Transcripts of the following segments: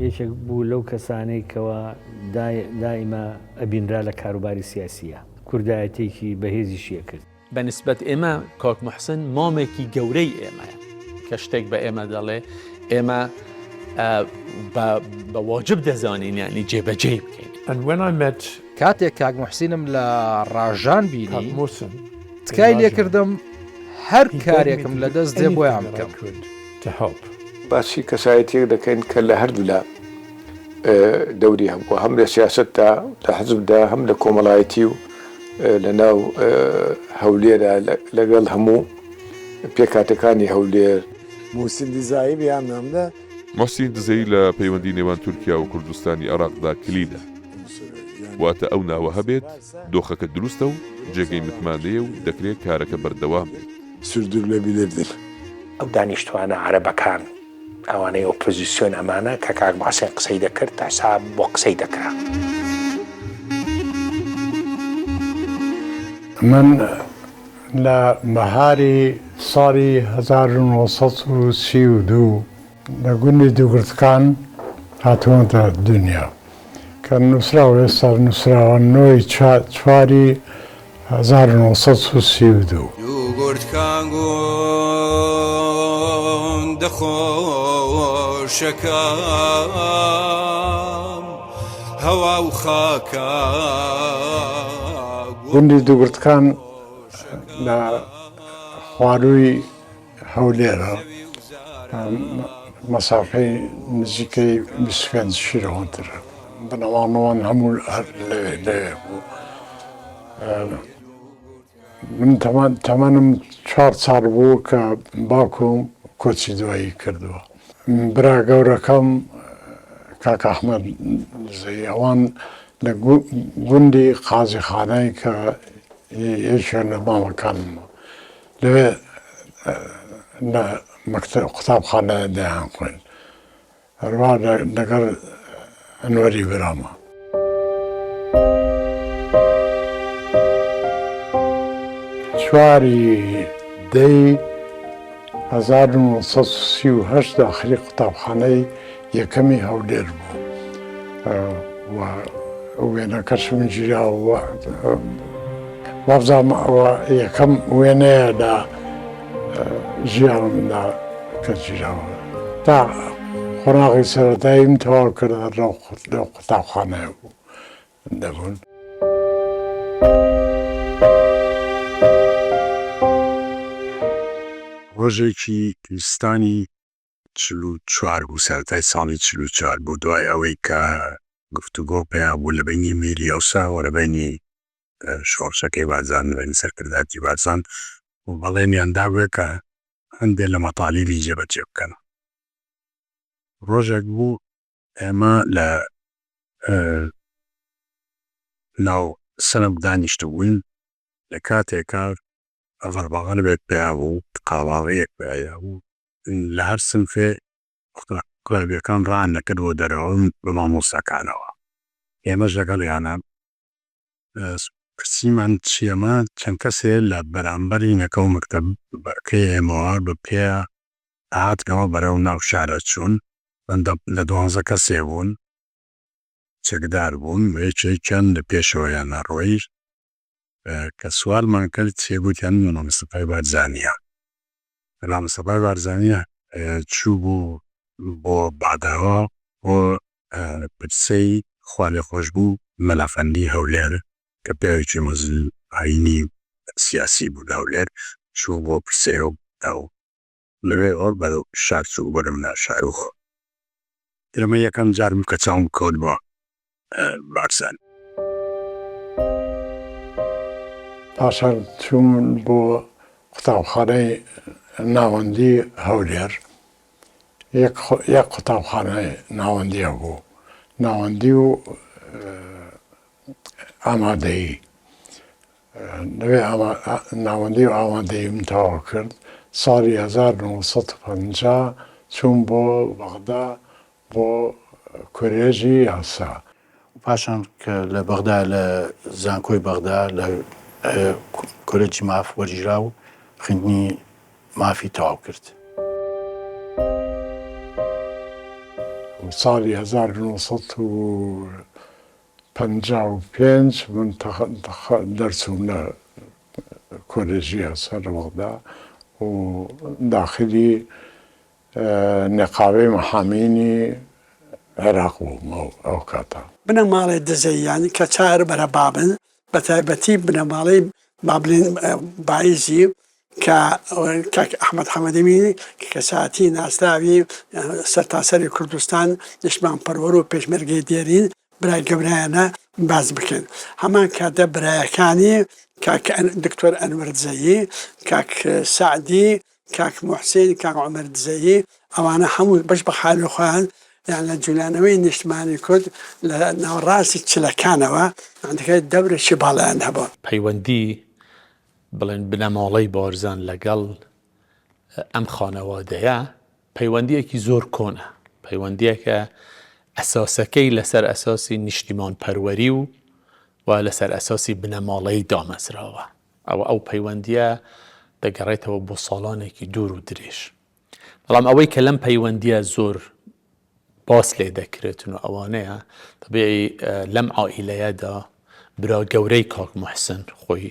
یەکێک بوو لەو کەسانەی کەوا دائیما ئەبینرا لە کاروباری سیاسییا. کوردایەتیەکی بەهێزیشی ئەکرد. بە نیسبەت ئێمە کاک موحسن مامێکی گەورەی ئێمەیە کە شتێک بە ئێمە دەڵێ ئێمە بە واجب دەزانین یانی جێبەجێی بکەین. And when I met کاتێک کاک موحسینم لە ڕاژان بینی کاک موحسن تکای in لێ Rajan کردم هەر he begged me کارێکم to لە do دەست دێ anything بۆیان that I بکەم. could to help. باسی کەسایەتییەک دەکەین کە لە هەردوولا دەوری هەبووە، هەم لە سیاسەتدا، لە حزبدا، هەم لە کۆمەڵایەتی و لە ناو هەولێرا لەگەڵ هەموو پێکهاتەکانی هەولێر. موحسین دیزایی bir anlamda موحسین دزەیی لە پەیوەندی نێوان تورکیا و کوردستانی عێراقدا کلیلە. واتە ئەو ناوە هەبێت، دۆخەکە دروستە و جێگەی متمانەیە و دەکرێ کارەکە بەردەوام بێت. Sürdürülebilirdir. ئەو دانیشتوانە عەرەبەکان ئەوانەی ئۆپۆزیسیۆن ئەمانە کە کاک موحسین قسەی دەکرد حساب بۆ قسەی دەکرا. من لە بەهاری ساڵی 1932 لە گوندی دووگرتکان هاتوومەتە دونیا کە نووسراوە ئێستا نووسراوە نۆی چواری 1932. دووگرتکان گوندە خۆشەکەم هەوا و خاکە گوندی دووگرتکان لە خوارووی هەولێرە مەسافەی نزیکەی 25 کیلۆمەترە. بنەماڵەمان هەموو هەر لەوێ لەوێ بوو. من تەمەن تەمەنم چوار ساڵ بوو کە باوکم کۆچی دوایی کردووە. برا گەورەکەم کاک ئەحمەد دزەیی ئەوان لە گوندی قازیخانەی کە یەکێک لە ماڵەکانم لەوێ لە مەکتەب قوتابخانە دەیانخوێند. هەروەها لەگەڵ ئەنوەری برامە. چواری دەی 1938 داخلی قوتابخانەی یەکەمی هەولێر بوو و وێنەکەشم گیرا و وابزانم ئەوە یەکەم وێنەیە لە ژیانمدا کە گیراوە. تا قۆناغی سەرەتاییم تەواو کرد هەر لەو قوتابخانەیە بوو دەبوون. ڕۆژێکی زستانی 44 بوو، سەرەتای ساڵی 44 بوو، دوای ئەوەی کە گفتوگۆ پەیا بوو لە بەینی میری ئەوسا و لە بەینی شۆڕشەکەی بارزان، لە بەینی سەرکردایەتی بارزان و بەڵێنیان دابووێ کە هەندێ لە مەتالیبی جێبەجێ بکەن. ڕۆژێک بوو ئێمە لە ناو سنف دانیشتبووین، لە کاتێکا غەرباغەلبێک پەیا بوو، قەرەباڵغییەک پەیا بوو، لە هەر سنفێ قوتابیەکان ڕایان دەکرد بۆ دەرەوە بە مامۆستاکانەوە، ئێمەش لەگەڵیانا پرسیمان چیە ئەمە چەند کەسێ لە بەرامبەری نەکەو مەکتەبەکەی ئێمەوە بە پێ ئەهاتنەوە بەرەو ناو شارە چوون لە دوانزە کەسێ بوون چەکدار بوون و یەکێکیان لە پێشەوەیان ئەڕۆیی کە سوالمان کرد چیە گوتیان مەلا مستەفای بارزانیە مەلا مستەفای بارزانی چوو بوو بۆ باداوە بۆ پرسەی خوالێخۆشبوو مەلا فەندی هەولێر کە پیاوێکی مەزن ئاینی سیاسی بوو لە هەولێر چوو بۆ پرسەی ئەو لەوێوە بەرەو شار چوو بەرەو ناشار و ئەمە یەکەم جار بوو کە چاوم کەوت بە بارزانی. پاشان چووم بۆ قوتابخانەی ناوەندی هەولێر، یەک قوتابخانەی ناوەندی هەبوو، ناوەندی و ئامادەیی. لەوێ ناوەندی و ئامادەییم تەواو کرد. ساڵی 1950 چووم بۆ بەغدا بۆ کۆلێژی یاسا. پاشان کە لە بەغدا لە زانکۆی بەغدا لە کۆلێجی ماف وەرگیرا و خوێندنی مافی تەواو کرد. ساڵی 1955 من دەرچووم لە کۆلێژی یاسا لە بەغدا و داخلی نقابەی محامینی عێراق بووم ئەو کاتە. بنەماڵەی دزەییان کە چار بەرە بابن، بەتایبەتی بنەماڵەی با بڵێین بایزی کە کاک ئەحمەد حەمەدەمینی کە کەسایەتی ناسراوی سەرتاسەری کوردستان، نیشتمانپەروەر و پێشمەرگەی دێرین، برای گەورەیانە باس بکەین. هەمان کاتدا برایەکانی کاک دکتۆر ئەنوەر دزەیی، کاک سەعدی، کاک موحسین، کاک عومەر دزەیی، ئەوانە هەموو بەش بە حالی خۆیان یان لە جولانەوەی نیشتمانی کورد لە ناوەڕاستی چلەکانەوە دەکرێت دەورێکی باڵایان هەبوو. پەیوەندی بڵێن بنەماڵەی بارزان لەگەڵ ئەم خانەوادەیە پەیوەندییەکی زۆر کۆنە، پەیوەندییەکە ئەساسەکەی لەسەر ئەساسی نیشتیمانپەروەری و و لەسەر ئەساسی بنەماڵەیی دامەزراوە. ئەوە ئەو پەیوەندییە دەگەڕێتەوە بۆ ساڵانێکی دوور و درێژ. بەڵام ئەوەی کە لەم پەیوەندییە زۆر باس لێ دەکرێتن و ئەوانەیە تەبیعی لەم عائیلەیەدا برا گەورەی کاک محسن خۆی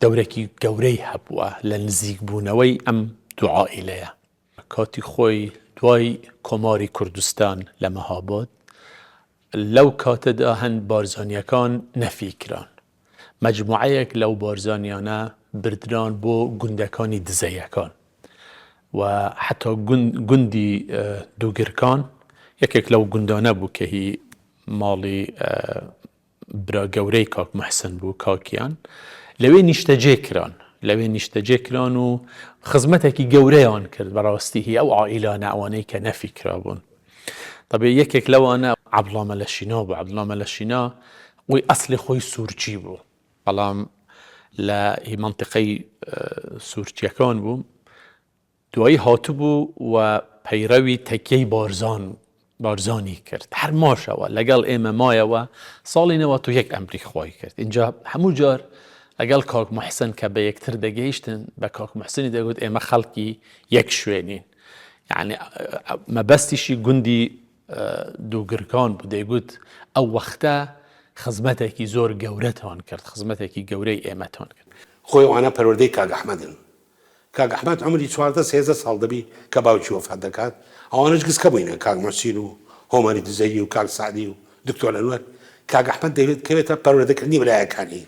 دەورێکی گەورەی هەبووە لە نزیک بوونەوەی ئەم دوو عائیلەیە. کاتی خۆی دوای کۆماری کوردستان لە مەهاباد لەو کاتەدا هەند بارزانیەکان نەفی کران. مەجموعەیەک لەو بارزانیانە بردران بۆ گوندەکانی دزەیەکان و حتا گوندی دووگرکان یەکێک لەو گوندانە بوو کە هی ماڵی برا گەورەی کاک محسن بوو کاکیان لەوێ نیشتەجێ کران لەوێ نیشتەجێ کران و خزمەتێکی گەورەیان کرد بەڕاستی هی ئەو عائیلانە ئەوانەی کە نەفی کرابوون طبعا یەکێک لەوانە عەبدوڵا مەلەشینا بوو عەبدوڵا مەلەشینا خۆی ئەسلی خۆی سوورچی بوو بەڵام لە هی مەنتیقەی سوورچیەکان بوو دوایی هاتبوو و پەیڕەوی تەکیەی بارزان بارزانی کرد هەر ماشەوە لەگەڵ ئێمە مایەوە ساڵی 91 ئەمری خۆی کرد اینجا هەموو جار لەگەڵ کاک محسن کە بە یەکتر دەگەیشتن بە کاک محسنی دەگوت ئێمە خەڵکی یەک شوێنین یعنی مەبەستیشی گوندی دووگرکان بوو دەیگوت ئەو وەختە خزمەتێکی زۆر گەورەتان کرد خزمەتێکی گەورەی ئێمەتان کرد. خۆی ئەوانە پەروەردەی کاک ئەحمەدن. کاک ئەحمەد عومری 14 13 ساڵ دەبی کە باوکی وەفات دەکات، ئەوانەش گسکە بووینە، کاک موحسین و هۆمەری دزەیی و کاک سەعدی و دکتۆر ئەنوەر. کاک ئەحمەد دەیەوێت بکەوێتە پەروەردەکردنی برایەکانی.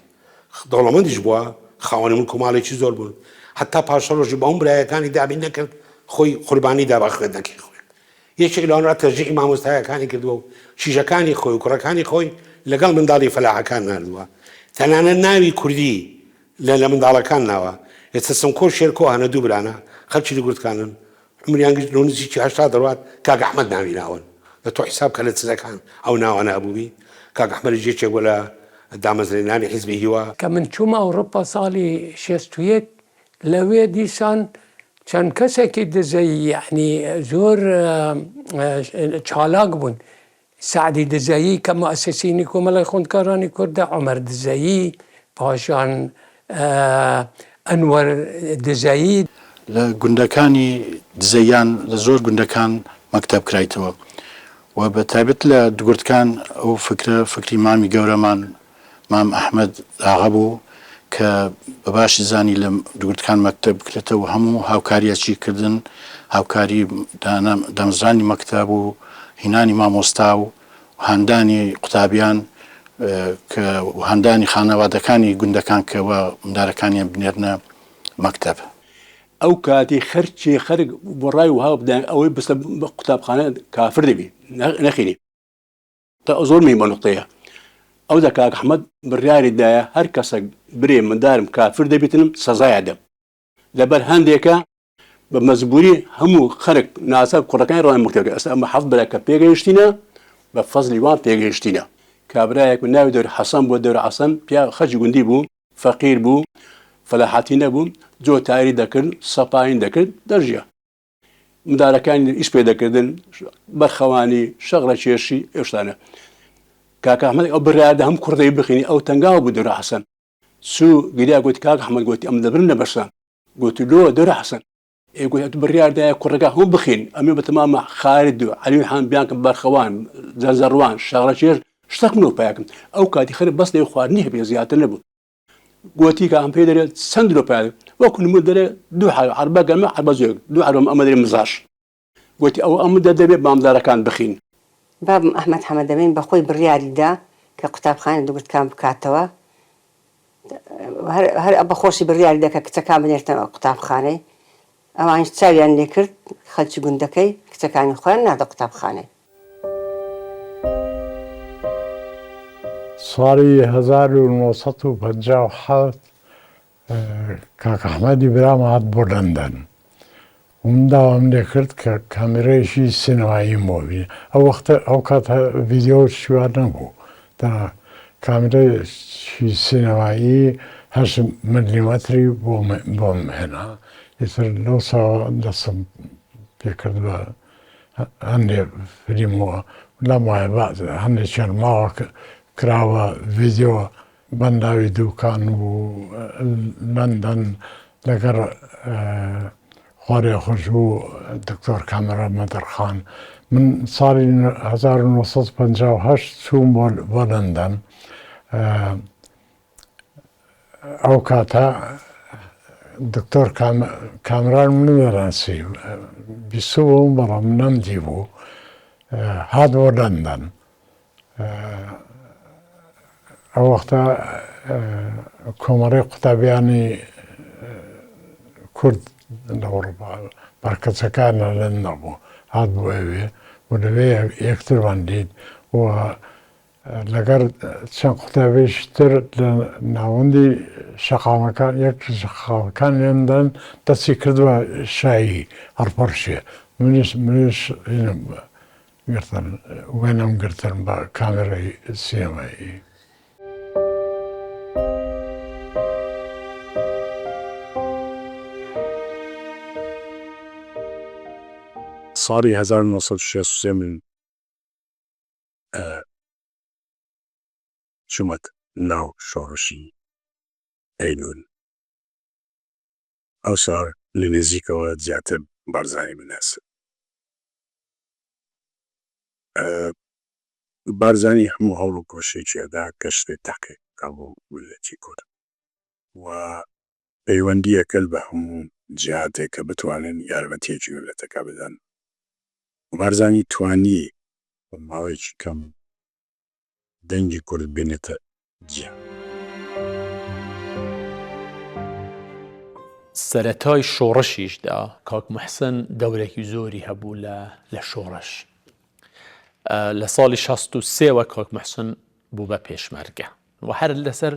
دەوڵەمەندیش بووە، خاوەنی مڵک و ماڵێکی زۆر بوون. هەتا پاشەڕۆژی بەم برایەکانی دابین نەکرد، خۆی قوربانی دا بە خوێندنەکەی خۆی. یەکێک لەوانە تەشجیعی مامۆستایەکانی کردووە و کیژەکانی خۆی و کوڕەکانی خۆی لەگەڵ منداڵی فەلاحەکان ناردووە. تەنانەت ناوی کوردی لە لە منداڵەکان ناوە. ئێستا سمکۆ و شێرکۆ هەنە دوو برانە، خەڵکی دوگورتکانن. عومریان گشت لۆ نزیکی 80 دەڕوات، کاک ئەحمەد ناوی ناون. دە تۆ حیساب کە لە چلەکان ئەو ناوانە هەبووبی. کاک ئەحمەدیش یەکێک بووە لە دامەزرێنەرانی حیزبی هیوا. کە من چوومە ئەوڕوپا ساڵی 61 لەوێ دیسان چەند کەسێکی دزەیی یەعنی زۆر چالاک بوون، سەعدی دزەیی کە موئەسیسینی کۆمەڵەی خوێندکارانی کوردە، عومەر دزەیی، پاشان ئەنوەر دزەیی. لە گوندەکانی دزەییان لە زۆر گوندەکان مەکتەب کرایتەوە و بە تایبەت لە دوگورتکان ئەو فکرە فکری مامی گەورەمان مام ئەحمەد ئاغا بوو کە بە باشی زانی لە دوگورتکان مەکتەب بکرێتەوە هەموو هاوکاریەکی کردن هاوکاری دامەزرانی مەکتەب و هینانی مامۆستا و هاندانی قوتابیان کە هاندانی خانەوادەکانی گوندەکان کە وا مندارەکانیان بنێرنە مەکتەب. ئەو کاتی خەرچی خەرک بۆ ڕای وها بدەن ئەوەی بسە قوتابخانە کافر دەبی نەخینی تا زۆر مهمە نقطەیە ئەوجا کاک ئەحمەد بڕیاری دایە هەر کەسەک برێ مندارم کافر دەبیتنم سەزای ئەدەم لەبەر هەندێکە بە مەجبوری هەموو خەرک ناچار کوڕەکانی ڕوان مکتەبکە ئێستا ئەمە حەفت برا کە پێگەیشتینە بە فەزلی وان پێگەیشتینە کابرایەک و ناوی دەور حەسەن بووە دەور حەسەن پیا خەرکی گوندی بوو فەقیر بوو فەلاحاتی نەبوو جۆتاری دەکرد سەپاین دەکرد دەژیا مندارەکانی ئیش پێ دەکردن بەرخەوانی شەغڵە کێشی ئەو شتانە کاکە ئەحمەد ئەو بڕیاردا هەم کوڕدەی بخینی ئەو تەنگاو بوو دەرە حەسەن چوو گریا گوتی کاک ئەحمەد گوتی ئەم دەبرم لە بەشان گوتی لۆ دەرە حەسەن. ئێ گوتی ئەتو بڕیار دایە کوڕەکە هەموو بخین ئەمێ بە تەمامە خالد و عەلی و حام بیانکەم بەرخەوان زەرزەڕوان شاغڵەچێژ شتەک منەوە پایەکم ئەو کاتی خەرە بەس لێ خواردنی هەبێ زیاتر نەبوو گوتی کە ئەم پێ دەرێ چەند درۆ پایە وەکو نموون دەرێ دوو عەربە گەرمە عەربە زۆر دوو عەربەم ئەمە دەرێ مزاش گوتی ئەوە ئەم دە دەبێ بامدارەکان بخین. بابم ئەحمەد حەمەدەمین بە خۆی بڕیاری دا کە قوتابخانەی دوگرتکان بکاتەوە، هەر هەر بە خۆشی بڕیاری دا کە کچەکان بنێرتە قوتابخانەی، ئەوانیش چاویان لێ کرد، خەلکی گوندەکەی کچەکانی خۆیان ناردە قوتابخانەی. ساڵی 1957 کاک ئەحمەدی برام هات بۆ لەندەن و من داوام لێ کرد کە کامێرایەکی سینەماییم بۆ بینێ. ئەو وەختە ئەو کاتە ڤیدیۆ و شتی وا نەبوو. تەنها کامێرایەکی سینەمایی هەشت ملیمەتری بۆم هێنا. ئیتر لەو ساوە دەستم پێ کرد بە هەندێ فلیم و لام وایە هەندێکیان ماوە کراوە ڤیدیۆ. بەنداوی دوکان و لەندەن لەگەڵ خوارێ خۆشبوو دکتۆر کامەران مەدەرخان من ساڵی 1958 چووم بۆ لەندەن ئەو کاتە دکتۆر کامران من دەناسی بیستبووم بەڵام نەمدیبوو هات بۆ لەندەن ئەو وەختە کۆمەڵەی قوتابیانی کورد لە ئەوڕوپا مەرکەزەکان لە لەندەن بوو هات بۆ ئەوێ و لەوێ یەکترمان دیت و لەگەڵ چەند قوتابیش تر لە ناوەندی شەقامەکان یەک شەقامەکان لەندەن دەستی کردوە شایی هەڵپەڕکێ منیش منیش گرتن وێنەم گرتن بە کامێرای سینەمایی. ساڵی 1963 من چوومەت ناو شۆڕشی ئەیلوول. ئەوسا لە نزیکەوە زیاتر بارزانی بناسم. بارزانی هەموو هەوڵ و کۆششێکی ئەدا کە شتێ تەحقیق بکا بۆ میللەتی کورد و پەیوەندی ئەکرد بە هەموو جیهاتێک کە بتوانن یارمەتیەکی میللەتەکە بدەن. بارزانی توانی بە ماوەیەکی کەم دەنگی کورد بێنێتە جیهان. سەرەتای شۆڕشیشدا کاک موحسن دەورێکی زۆری هەبوو لە لە شۆڕش. لە ساڵی 63 وە کاک موحسن بوو بە پێشمەرگە و هەر لەسەر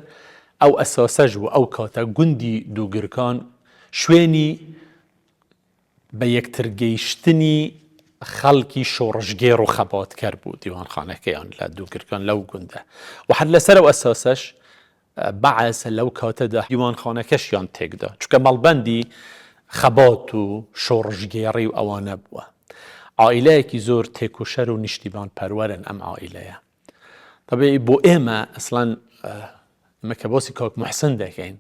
ئەو ئەساسەش بوو ئەو کاتە گوندی دووگرکان شوێنی بە یەکترگەیشتنی خەڵکی شۆڕشگێڕ و خەباتکەر بوو دیوانخانەکەیان لە دووگرکان لەو گوندە و هەر لەسەر ئەو ئەساسەش بەعس لەو کاتەدا دیوانخانەکەشیان تێکدا چونکە مەڵبەندی خەبات و شۆڕشگێڕی و ئەوانە بووە. عائیلەیەکی زۆر تێکۆشەر و نیشتیمان پەروەرن ئەم عائیلەیە. طبیعی بۆ ئێمە ئەسڵەن ئێمە کە باسی کاک محسن دەکەین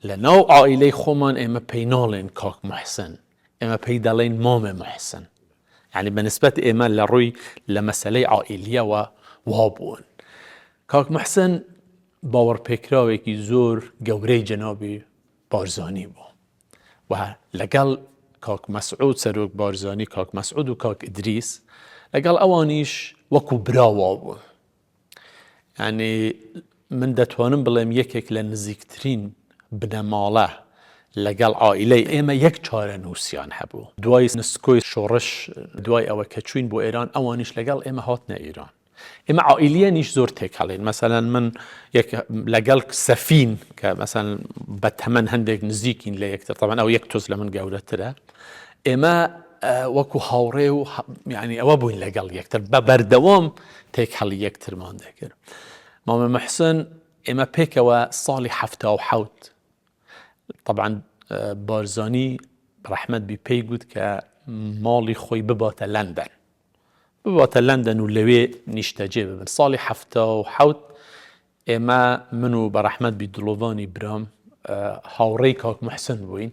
لە ناو عائیلەی خۆمان ئێمە پێی ناڵێن کاک محسن ئێمە پێی دەڵێن مامە محسن یعنی بە نسبەت ئێمە لە ڕووی لە مەسەلەی عائیلیەوە وا بوون کاک محسن باوەڕپێکراوێکی زۆر گەورەی جەنابی بارزانی بوو و لەگەڵ کاک مەسعود سەرۆک بارزانی کاک مەسعود و کاک ئیدریس لەگەڵ ئەوانیش وەکو برا وابوون یعنی من دەتوانم بڵێم یەکێک لە نزیکترین بنەماڵە لەگەڵ عائیلەی ئێمە یەک چارەنووسیان هەبوو دوای نسکۆی شۆڕش دوای ئەوە کە چوین بۆ ئێران ئەوانیش لەگەڵ ئێمە هاتنە ئێران ئێمە عائیلیەنیش زۆر تێکەڵین مەسەلەن من یەک لەگەڵ سەفین کە مەسەن بە تەمەن هەندێک نزیکین لە یەکتر تەبەن ئەو یەک تۆز لە من گەورەترە ئێمە وەکو هاوڕێ و یعنی ئەوە بووین لەگەڵ یەکتر بە بەردەوام تێکهەڵی یەکترمان دەکرد مامە محسن ئێمە پێکەوە ساڵی 77 طبعا بارزانی ڕەحمەت بی پێی گوت کە ماڵی خۆی بباتە لەندەن بباتە لەندەن و لەوێ نیشتەجێ ببن. ساڵی 77 ئێمە من و بەڕەحمەت بی دڵۆڤانی برام هاوڕێی کاک محسن بووین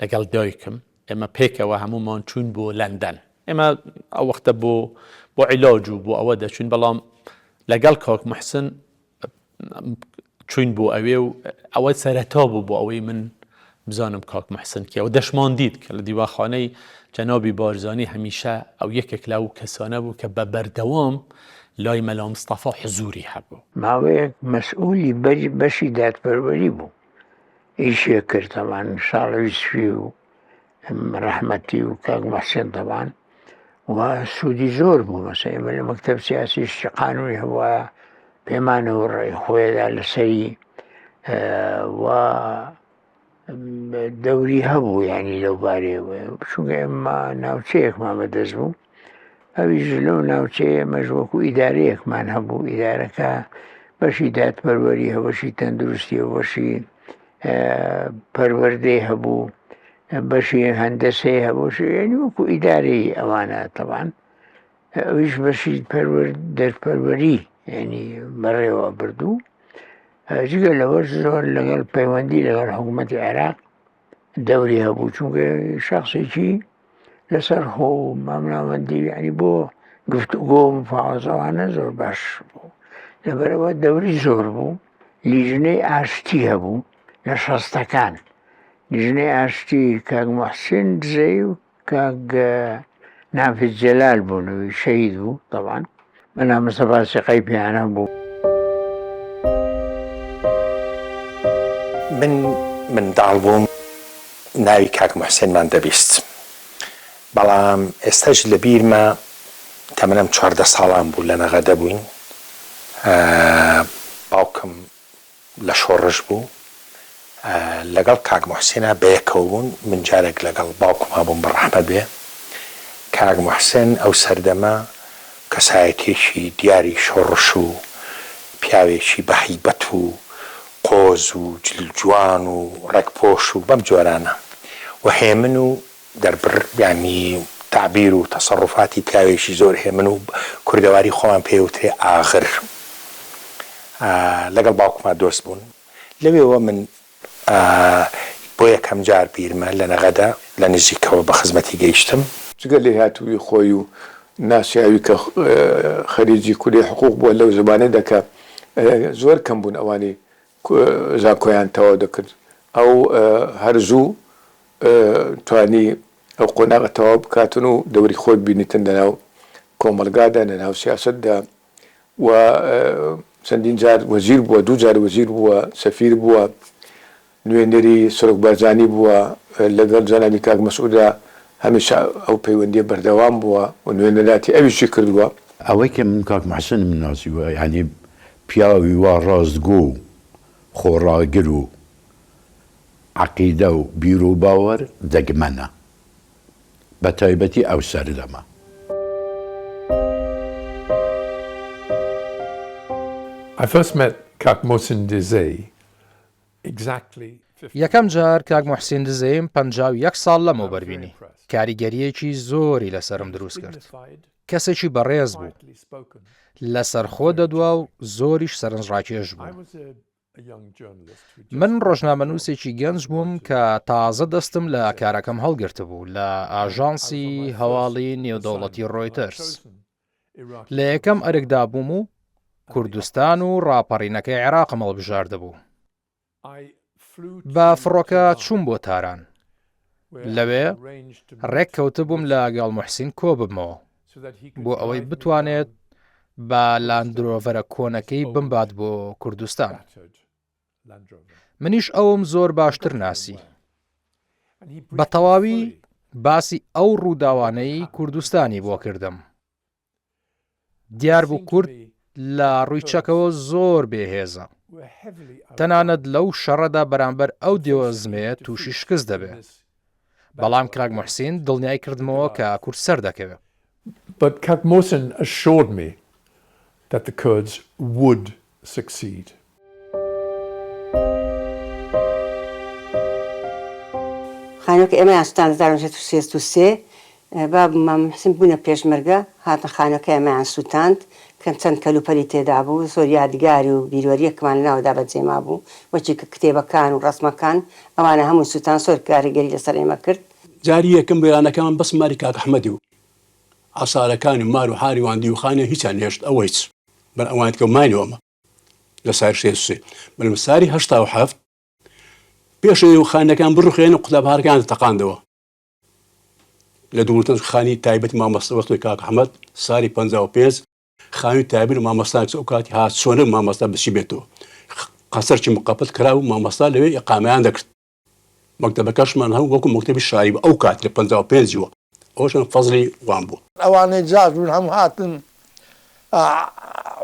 لەگەڵ دایکم. ئێمە پێکەوە هەموومان چووین بۆ لەندەن. ئێمە ئەو وەختە بۆ بۆ عیلاج و بۆ ئەوە دەچوین بەڵام لەگەڵ کاک محسن چوین بۆ ئەوێ و ئەوە سەرەتا بوو بۆ ئەوەی من بزانم کاک محسن کێ و دەشمان دیت کە لە دیواخانەی جەنابی بارزانی هەمیشە ئەو یەکێک لەو کەسانە بوو کە بە بەردەوام لای مەلا مستەفا حزوری هەبوو. ماوەیەک مەسئولی بەشی دادپەروەری بوو ئیشێ کرد تەبان شاڵەوی سپی و ڕەحمەتی و کاک محسێن تەبان و سوودی زۆر بوو مەسە ئێمە لە مەکتەب سیاسی شتی قانونی هەبووە پێمانەوە ڕێی خۆیدا لەسەری و دەوری هەبوو ینی لەو بارەیەوە چونکە ئێمە ناوچەیەکمان بەدەست بوو ئەویش لەو ناوچەیە ئێمەش وەکو ئیدارەیەکمان هەبوو ئیدارەکە بەشی دادپەروەری هەبەشی تەندروستی و بەشی پەروەردەی هەبوو بەشی هەندەسەی هەبوو یعنی وەکو ئیدارەی ئەوانە تەبان ئەویش بەشی پەروەر دەرپەروەری یعنی بەڕێوە بردوو جگە لەوەش زۆر لەگەڵ پەیوەندی لەگەڵ حکوومەتی عێراق دەوری هەبوو چونکە شخصێکی لەسەر خۆ و مامناوەندی یعنی بۆ گفتوگۆ و مفاوەزەوانە زۆر باش بوو لەبەرەوە دەوری زۆر بوو لیژنەی ئاشتی هەبوو لە شەستەکان لیژنەی ئاشتی کاک محسین دزەی و کاک نافذ جەلال بوون شەهید بوو تەبعەن مەلا مستەفا سیقەی پێیان هەبوو. من منداڵ بووم ناوی کاک موحسێنمان دەبیست بەڵام ئێستاش لە بیرمە تەمەنم 14 ساڵان بوو لە نەغەدە بووین باوکم لە شۆڕش بوو لەگەڵ کاک موحسێنا بەیەکەوە بوون من جارێک لەگەڵ باوکما بووم بە ڕەحمەت بێ کاک موحسێن ئەو سەردەمە کەسایەتیەکی دیاری شۆڕش و پیاوێکی بە هەیبەت و قۆز و جل جوان و ڕێک پۆش و بەم جۆرانە و هێمن و دەربڕ یانی تەعبیر و تەسەڕوفاتی پیاوێکی زۆر هێمن و کوردەواری خۆمان پێی ئەوترێ ئاغر لەگەڵ باوکما دۆست بوون لەوێوە من بۆ یەکەم جار بیرمە لە نەغەدە لە نزیکەوە بە خزمەتی گەیشتم. جگە لێهاتوویی خۆی و ناسیاوی کە خەریجی کولیەی حقوق بووە لەو زەمانەدا کە زۆر کەم بوون ئەوانەی زانکۆیان تەواو دەکرد ئەو هەر زوو توانی ئەو قۆناغە تەواو بکاتن و دەوری خۆی ببینیتن لەناو کۆمەڵگادا لەناو سیاسەتدا و چەندین جار وەزیر بووە، دوو جار وەزیر بووە، سەفیر بووە، نوێنەری سەرۆک بارزانی بووە، لەگەڵ جەنابی کاک مەسعودا هەمیشە ئەو پەیوەندییە بەردەوام بووە و نوێنەراتی ئەویشی کردووە. ئەوەی کە من کاک موحسنم ناسیوە یانی پیاوی وا ڕاستگۆ و خۆڕاگر و عەقیدە و بیروباوەر دەگمەنە. بە تایبەتی ئەو سەردەمە. I first met کاک موحسین دزەیی exactly. یەکەم جار کاک موحسین دزەییم 51 ساڵ لەمەوبەر بینی، کاریگەرییەکی زۆری لەسەرم دروست کرد. کەسێکی بەڕێز بوو، لەسەرخۆ دەدوا و زۆریش سەرنجڕاکێش بوو. من ڕۆژنامەنووسێکی گەنج بووم کە تازە دەستم لە کارەکەم هەڵگرتبوو لە ئاژانسی هەواڵی نێودەوڵەتی ڕۆیتەرز. لە یەکەم ئەرکدا بووم و کوردستان و ڕاپەڕینەکەی عێراقم هەڵبژاردبوو. بە فڕۆکە چووم بۆ تاران. لەوێ ڕێک کەوتبووم لە گەڵ موحسین کۆ ببمەوە بۆ ئەوەی بتوانێت بە لاندرۆڤەرە کۆنەکەی بمبات بۆ کوردستان. منیش ئەوم زۆر باشتر ناسی. بە تەواوی باسی ئەو ڕووداوانەی کوردستانی بۆ کردم. دیار بوو کورد لە ڕووی چەکەوە زۆر بێهێزە. تەنانەت لەو شەڕەدا بەرامبەر ئەو دێوەزمەیە تووشی شکست دەبێ. بەڵام کاک موحسین دڵنیای کردمەوە کە کورد سەردەکەوێ. But کاک Mohsen assured me that the Kurds would succeed. خانووەکە ئێمەیان سوتاند 1963 باب و مام محسن بوونە پێشمەرگە هاتن خانووەکە ئێمەیان سووتاند کە چەند کەلوپەلی تێدا بوو زۆر یادگاری و بیروەریەکمان لەناودا بەجێ مابوو وەکی کتێبەکان و ڕەسمەکان ئەوانە هەمووی سووتان زۆر کاریگەری لەسەر ئێمە کرد. جاری یەکەم وێرانەکەمان بەس ماری کاک ئەحمەدی و عەسارەکانی و مار و حاری وان دیوخانە هیچیان نێشت ئەوە هیچ بەر ئەوانت کە ماینەوە ئەمە لە ساری 63 بەلم ساری 87 پێش خانەکان بڕوخێن و قوتابخانەکان تەقاندەوە لە دووتن خانی تایبەتی مامۆستا وەختی کاک ئەحمەد ساری 55 خانوی تایبەت مامۆستا ئەو کاتی هات چۆنە مامۆستا بچی بێتەوە قەسەرکی مقەپەت کرا و مامۆستا لەوێ ئیقامەیان دەکرد مەکتەبەکەشمان هەم وەکو مەکتەبی شاری بوو ئەو کات لە 55 وە ئەوشان فەزلی وان بوو. ئەوانەی جاش بوون هەموو هاتن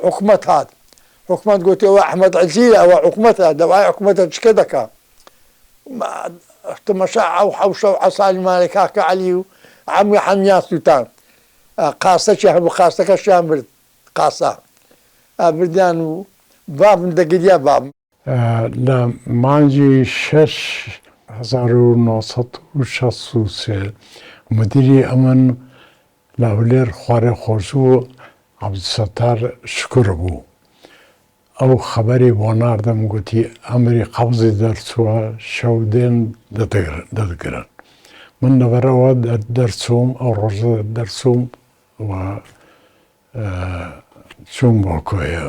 حکومەت هات حکومەت گوتی ئەوە ئەحمەد عزیرە ئەوە حکومەتە دەوای حکومەتە چکە دەکا تەمەشا ئەو حەوشە و عەسالی مالە کاکە عەلی و عەمی حەمیان سووتان قاسەکی هەبوو قاسەکەشیان برد قاسە بردیان و بابم دەگریا بابم. لە مانگی شەش 1963 مدیری ئەمن لە هەولێر خوارێ خۆشبوو عەبدولستار شکور بوو ئەو خەبەری بۆ ناردم گوتی ئەمری قەبزی دەرچووە شەو دێن دەتگرن. من لەبەرئەوە دەرچووم ئەو ڕۆژە دەرچووم و چووم بۆ کۆیە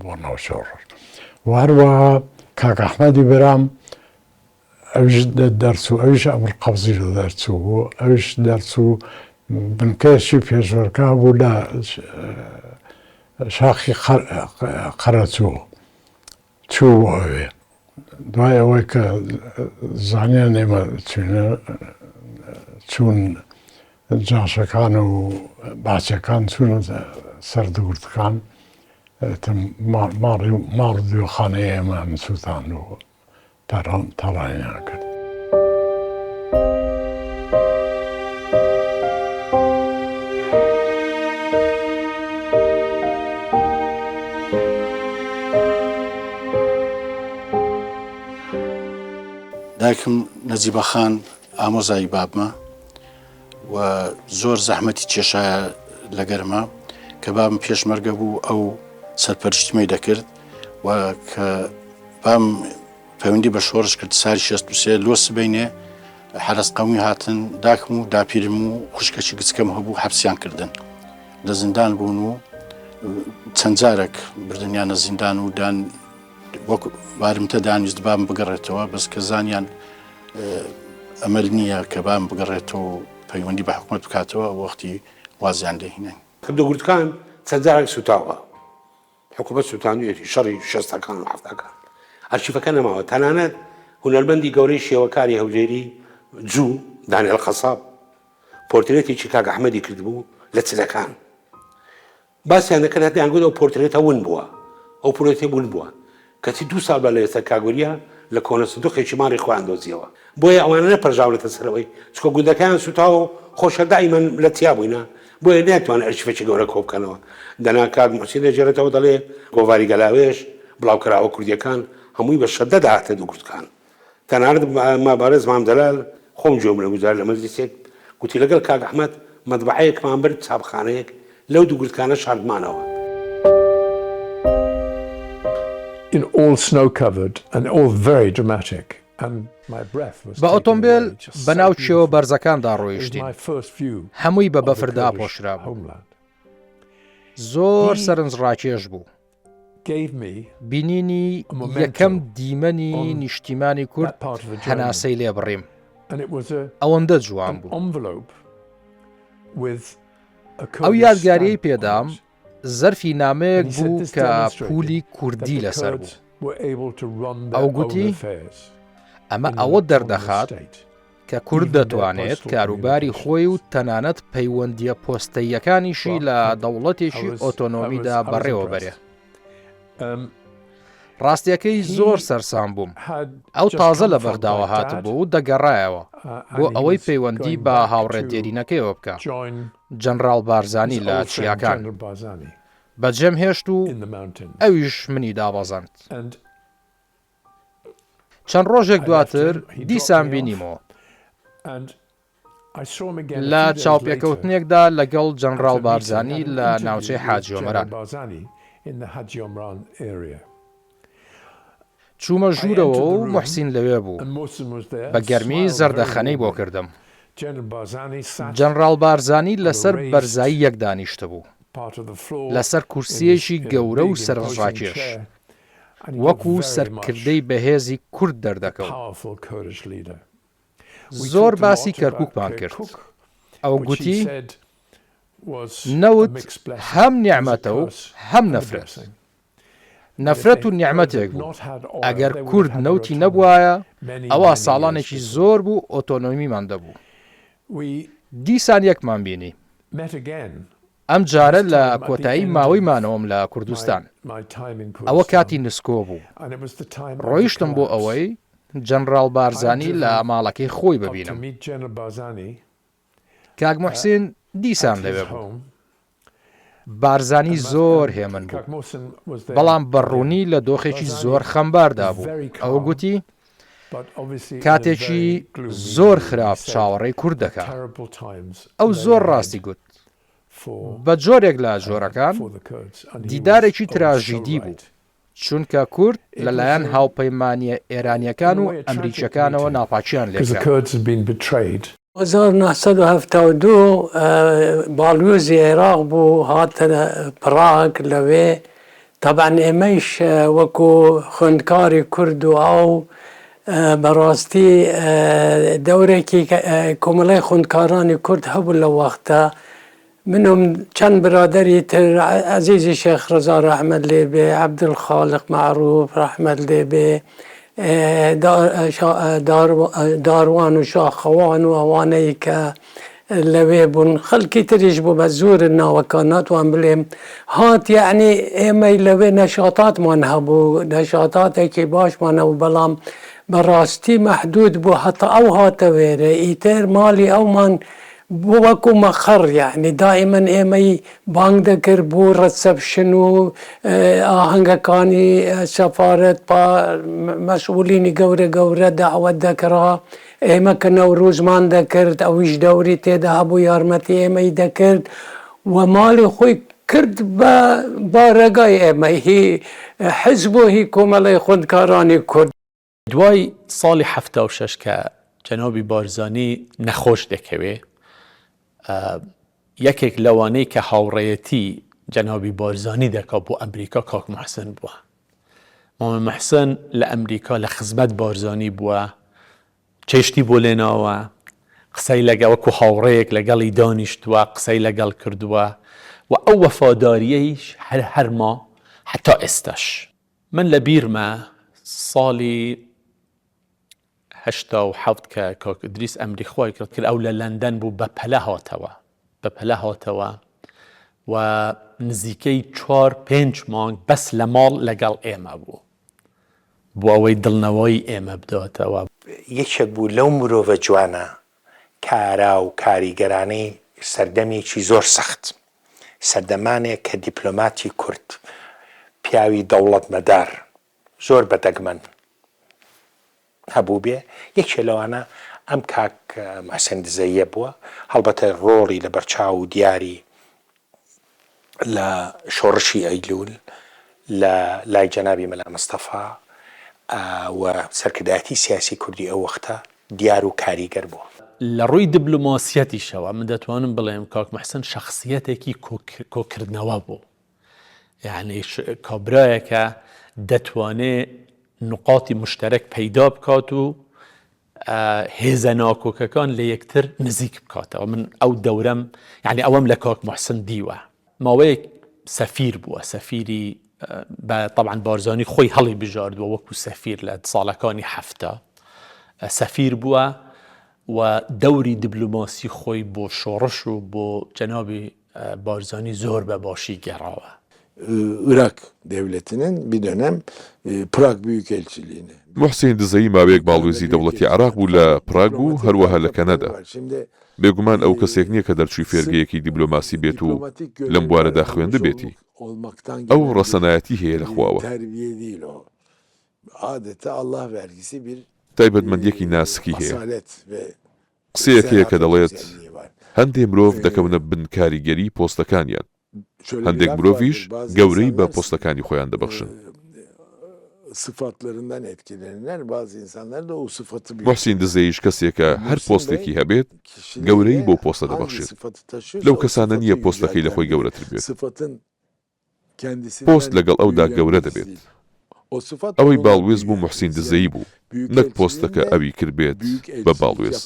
بۆ ناو شۆڕش و هەروەها کاک ئەحمەدی برام ئەویش دەرچوو ئەویش ئەمر قەبزی لە دەرچوو بوو ئەویش دەرچوو بنکەیەکی پێشمەرگە بوو لە شاخی قەرەچوو چوو بۆ ئەوێ دوای ئەوەی کە زانیان ئێمە چوینە چوون جاشەکان و باچەکان چوونە سەر دوگرتکان ماڵی ماڵ دیوەخانەی ئێمەیان سووتاند و تاڵانیان کرد. دایکم نەجیبە خان ئامۆزای بابمە و زۆر زەحمەتی کێشایە لەگەرمە کە بابم پێشمەرگە بوو ئەو سەرپەرشتیمەی دەکرد و کە بام پەیوەندی بە شۆڕش کرد ساری 63 لۆ سبەینێ حەرەس قەومی هاتن داکم و داپیرم و خوشکەکی گچکەم هەبوو حەبسیان کردن لە زیندان بوون و چەند جارێک بردنیانە زیندان و دان وەک بارمتە دانیست بام بگەڕێتەوە بەس کە زانیان ئەمەل نییە کە بام بگەڕێتەوە و پەیوەندی بە حکومت بکاتەوە وەختی وازیان لێهینین. دوگورتکان چەند جارێک سوتاوە حکومەت سوتاندویەتی شەڕی شەستەکان و حەفتاکان ئەرشیفەکە نەماوە تەنانەت هونەرمەندی گەورەی شێوەکاری هەولێری جوو دانیێل قەساب پۆرترێتێکی کاک ئەحمەدی کردبوو لە چلەکان باسیان دەکرد هەتیان گوت ئەو پۆرترێتە ون بووە ئەو پۆرترێتە ون بووە کەچی دوو ساڵ بەر لە ئێستا کاک وریا لە کۆنە سندوقێکی ماڵی خۆیان دۆزیەوە. بۆیە ئەوانە نەپەرژاونەتە سەرەوەی، چونکە گوندەکەیان سوتاوە و خۆشە دائیمەن لە تیا بووینە، بۆیە نەیانتوانی ئەرشیفێکی گەورە کۆ بکەنەوە. دەنا کاک موحسین دەگێڕێتەوە دەڵێ گۆڤاری گەلاوێژ، بڵاوکراوە کوردییەکان هەمووی بە شەدە دەهاتە دووگورتکان. تەنانەت بەڕێز مام جەلال خۆم گوێم لێ بوو جار لە مەجلیسێک گوتی لەگەڵ کاک ئەحمەد مەتبەعەیەکمان برد چاپخانەیەک لەو دووگورتکانە شاردمانەوە. In all snow covered and all very dramatic and my breath was بە taken ئۆتۆمبێل away just so بەناو کێوە beautiful. بەرزەکاندا It was ڕۆیشتین، my first view هەمووی بە of the بەفر Kurdish داپۆشرابوو. homeland. زۆر He سەرنجڕاکێش بوو. بینینی یەکەم دیمەنی نیشتیمانی کورد هەناسەی لێ بڕیم. ئەوەندە جوان بوو. ئەو یادگاریەی پێدام زەرفی نامەیەک بوو کە پولی کوردی لەسەر بوو. ئەو گوتی ئەمە ئەوە دەردەخات کە کورد دەتوانێت کاروباری خۆی و تەنانەت پەیوەندییە پۆستەییەکانیشی لە دەوڵەتێکی ئۆتۆنۆمیدا بەڕێوە بەرێ. ڕاستیەکەی زۆر سەرسام بووم. ئەو تازە لە بەغداوە هاتبوو و دەگەڕایەوە بۆ ئەوەی پەیوەندی بە هاوڕێ دێرینەکەیەوە بکا، جەنراڵ بارزانی لە چیاکان. بەجێم هێشت و ئەویش منی دابەزاند. چەند ڕۆژێک دواتر دیسان بینیمەوە. لە چاوپێکەوتنێکدا لەگەڵ جەنڕاڵ بارزانی لە ناوچەی حاجی ئۆمەران. چوومە ژوورەوە و موحسین لەوێ بوو. بە گەرمی زەردەخەنەی بۆ کردم. جەنڕاڵ بارزانی لەسەر بەرزاییەک دانیشتبوو، لەسەر کورسییەکی گەورە و سەرنجڕاکێش، وەکو سەرکردەی بەهێزی کورد دەردەکەوت. زۆر باسی کەرکووکمان کرد. ئەو گوتی، نەوت هەم نیعمەتە و هەم نەفرەت. نەفرەت و نیعمەتێک بوو، ئەگەر کورد نەوتی نەبوایە، ئەوا ساڵانێکی زۆر بوو ئۆتۆنۆمیمان دەبوو. دیسان یەکمان بینی. ئەم جارە لە کۆتایی ماوەی مانەوەم لە کوردستان. ئەوە کاتی نسکۆ بوو. ڕۆیشتم بۆ ئەوەی جەنڕاڵ بارزانی لە ماڵەکەی خۆی ببینم. کاک موحسین دیسان لەوێ بوو. بارزانی زۆر هێمن بوو، بەڵام بە ڕوونی لە دۆخێکی زۆر خەمباردا بوو. ئەو گوتی، کاتێکی زۆر خراپ چاوەڕێی کورد دەکا. ئەو زۆر ڕاستی گوت. بە جۆرێک لە جۆرەکان دیدارێکی تراژیدی بوو. چونکە کورد لەلایەن هاوپەیمانییە ئێرانییەکان و ئەمریکییەکانەوە ناپاکییان لێکرا. 1972 باڵیۆزی عێراق بوو هاتە پراگ لەوێ تەبعەن ئێمەیش وەکو خوێندکاری کورد و ئەو بەڕاستی دەورێکی کۆمەڵەی خوندکارانی کورد هەبوو لەو وەختە من و چەند برادەری تر عەزیزی شێخ ڕەزا ڕەحمەت لێ بێ، عەبدولخالق مەعروف ڕەحمەت لێ بێ، داروان و شاخەوان و ئەوانەی کە لەوێ بوون، خەڵکی تریش بوو بە زۆرن ناوەکان ناتوان بلێم، هات یەعنی ئێمەی لەوێ نەشاتاتمان هەبوو، نەشاتاتێکی باشمان هەبوو، بەڵام بەڕاستی مەحدود بوو هەتا ئەو هاتە وێرە ئیتر ماڵی ئەومان بۆ وەکو مەقەڕ یەعنی دائیمەن ئێمەی بانگ دەکرد بۆ ڕسپشن و ئاهەنگەکانی سەفارەت پا مەسئولینی گەورە گەورە دەعوەت دەکرا ئێمە کە نەورۆزمان دەکرد ئەویش دەوری تێدا هەبوو یارمەتی ئێمەی دەکرد و ماڵی خۆی کرد بە بارەگای ئێمە هی حزب و هی کۆمەڵەی خوندکارانی کورد. دوای ساڵی 76 کە جەنابی بارزانی نەخۆش دەکەوێ یەکێک لەوانەی کە هاوڕێیەتی جەنابی بارزانی دەکا بۆ ئەمریکا کاک محسن بووە. مامە محسن لە ئەمریکا لە خزمەت بارزانی بووە، چێشتی بۆ لێناوە، قسەی لەگە وەکو هاوڕێیەک لەگەڵی دانیشتووە، قسەی لەگەڵ کردووە و ئەو وەفاداریەیش هەر هەرما هەتا ئێستاش. من لە بیرمە ساڵی 87 کە کاک ئیدریس ئەمری خوای کرد کرد ئەو لە لەندەن بوو بە پەلە هاتەوە بە پەلە هاتەوە و نزیکەی چوار پێنج مانگ بەس لە ماڵ لەگەڵ ئێمە بوو بۆ ئەوەی دڵنەوایی ئێمە بداتەوە. یەکێک بوو لەو مرۆڤە جوانە کارا و کاریگەرانەی سەردەمێکی زۆر سەخت. سەردەمانێک کە دیپلۆماتی کورد، پیاوی دەوڵەتمەدار زۆر بە دەگمەن هەبووبێ، یەکێ لەوانە ئەم کاک موحسێن دزەییە بووە، هەڵبەتە ڕۆڵی لە بەرچاو و دیاری لە شۆڕشی ئەیلوول لە لای جەنابی مەلا مستەفا و سەرکردایەتی سیاسی کوردی ئەو وەختە دیار و کاریگەر بووە. لە ڕووی دبلۆماسیەتیشەوە من دەتوانم بڵێم کاک محسن شەخسیەتێکی کۆکردنەوە بوو. یعنی کابرایەکە دەتوانێ نقاتی مشتەرەک پەیدا بکات و هێزە ناکۆکەکان لە یەکتر نزیک بکاتەوە من ئەو دەورەم یعنی ئەوەم لە کاک محسن دیوە ماوەیەک سەفیر بووە سەفیری بە طبعا بارزانی خۆی هەڵی بژاردووە وەکو سەفیر لە ساڵەکانی حەفتا سەفیر بووە و دەوری دیبلۆماسی خۆی بۆ شۆڕش و بۆ جەنابی بارزانی زۆر بە باشی گێڕاوە. Irak devletinin bir dönem Prag Büyükelçiliğini. موحسین دزەیی ماوەیەک باڵوێزی دەوڵەتی عێراق بوو لە پراگ و هەروەها لە کەنەدا. بێگومان ئەو کەسێک نییە کە دەرچووی فێرگەیەکی دیبلۆماسی بێت و لەم بوارەدا خوێندبێتی. ئەو ڕەسەنایەتی هەیە لە خواوە. تایبەتمەندییەکی ناسکی هەیە. قسەیەک هەیە کە دەڵێت، هەندێ مرۆڤ دەکەونە بن کاریگەریی پۆستەکانیان، هەندێک مرۆڤیش گەورەی بە پۆستەکانی خۆیان دەبەخشن. Sıfatlarından etkilenirler. Bazı insanlar da o sıfatı موحسین دزەییش کەسێکە هەر پۆستێکی هەبێت گەورەیی بەو پۆستە دەبەخشێت. لەو کەسانە نییە پۆستەکەی لە خۆی گەورەتر بێت. پۆست لەگەڵ ئەودا گەورە دەبێت. ئەوەی باڵوێز بوو موحسین دزەیی بوو، نەک پۆستەکە ئەوی کردبێت بە باڵوێز.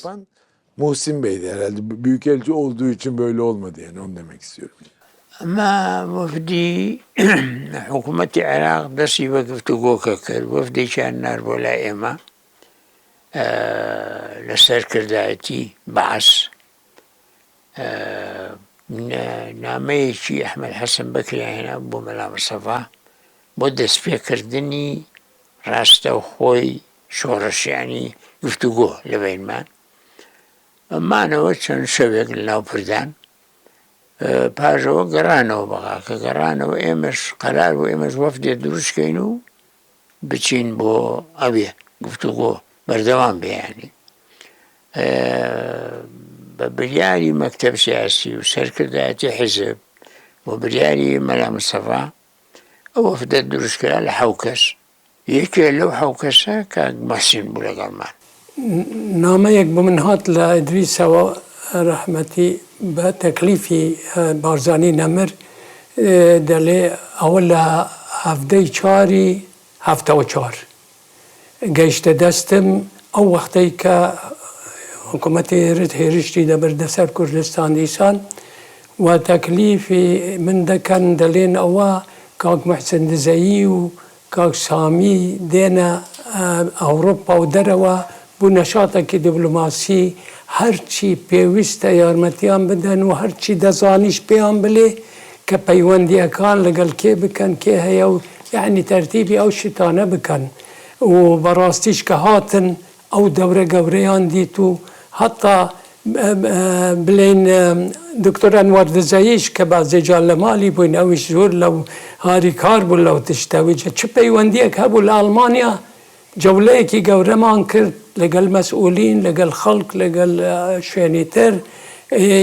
Muhsin Bey'di herhalde. Büyükelçi olduğu için böyle olmadı yani onu demek istiyorum. ئەمە وەفدی حکوومەتی عێراق دەستی بە گفتوگۆکە کرد، وەفدێکیان نارد بۆ لای ئێمە لە سەرکردایەتی بەعس نامەیەکی ئەحمەد حەسەن بەکریان هێنا بۆ مەلا مستەفا بۆ دەستپێکردنی ڕاستەوخۆی شۆڕش یانی گفتوگۆ لە بەینمان مانەوە چەند شەوێک لە ناو پردان پاش ئەوە گەڕانەوە بەغا کە گەڕانەوە ئێمەش قەرار بوو ئێمەش وەفدێ دروست کەین و بچین بۆ ئەوێ گفتوگۆ بەردەوام بێ یانی بە بریاری مەکتەب سیاسی و سەرکردایەتی حیزب و بریاری مەلا مستەفا ئەو وەفدە دروست کرا لە حەو کەس یەکێ لەو حەو کەسە کاک موحسین بوو لەگەڵمان. نامەیەک بۆ من هات لە ئیدریسەوە رەحمەتی بە تەکلیفی بارزانی نەمر دەلێ ئەوە لە حەڤدەی چاری 74 گەیشتە دەستم ئەو وەختەی کە حکوومەتی ئێرت هێرشتی دەبردە سەر کوردستان دیسان و تەکلیفی من دەکەن دەلێن ئەوە کاک موحسن دزەیی و کاک سامی دێنە ئەوڕۆپا و دەرەوە بو نەشاتەکی دیبلۆماسی هەرچی پێویستە یارمەتیان بدەن و هەرچی دەزانیش پێیان بلێ کە پەیوەندیەکان لەگەڵ کێ بکەن کێ هەیە و یەعنی تەرتیبی ئەو شتانە بکەن و بەڕاستیش کە هاتن ئەو دەورە گەورەیان دیت و هەتا بلێین دکتۆر ئەنوەر دزەییش کە بەعزێ جار لە مالی بووین ئەویش زۆر لەو هاریکار بوو لەو تشتە ویجە چ پەیوەندیەک هەبوو لە ئەڵمانیا جەولەیەکی گەورەمان کرد لەگەل مەسئولین لەگەل خەڵک لەگەل شوێنی تر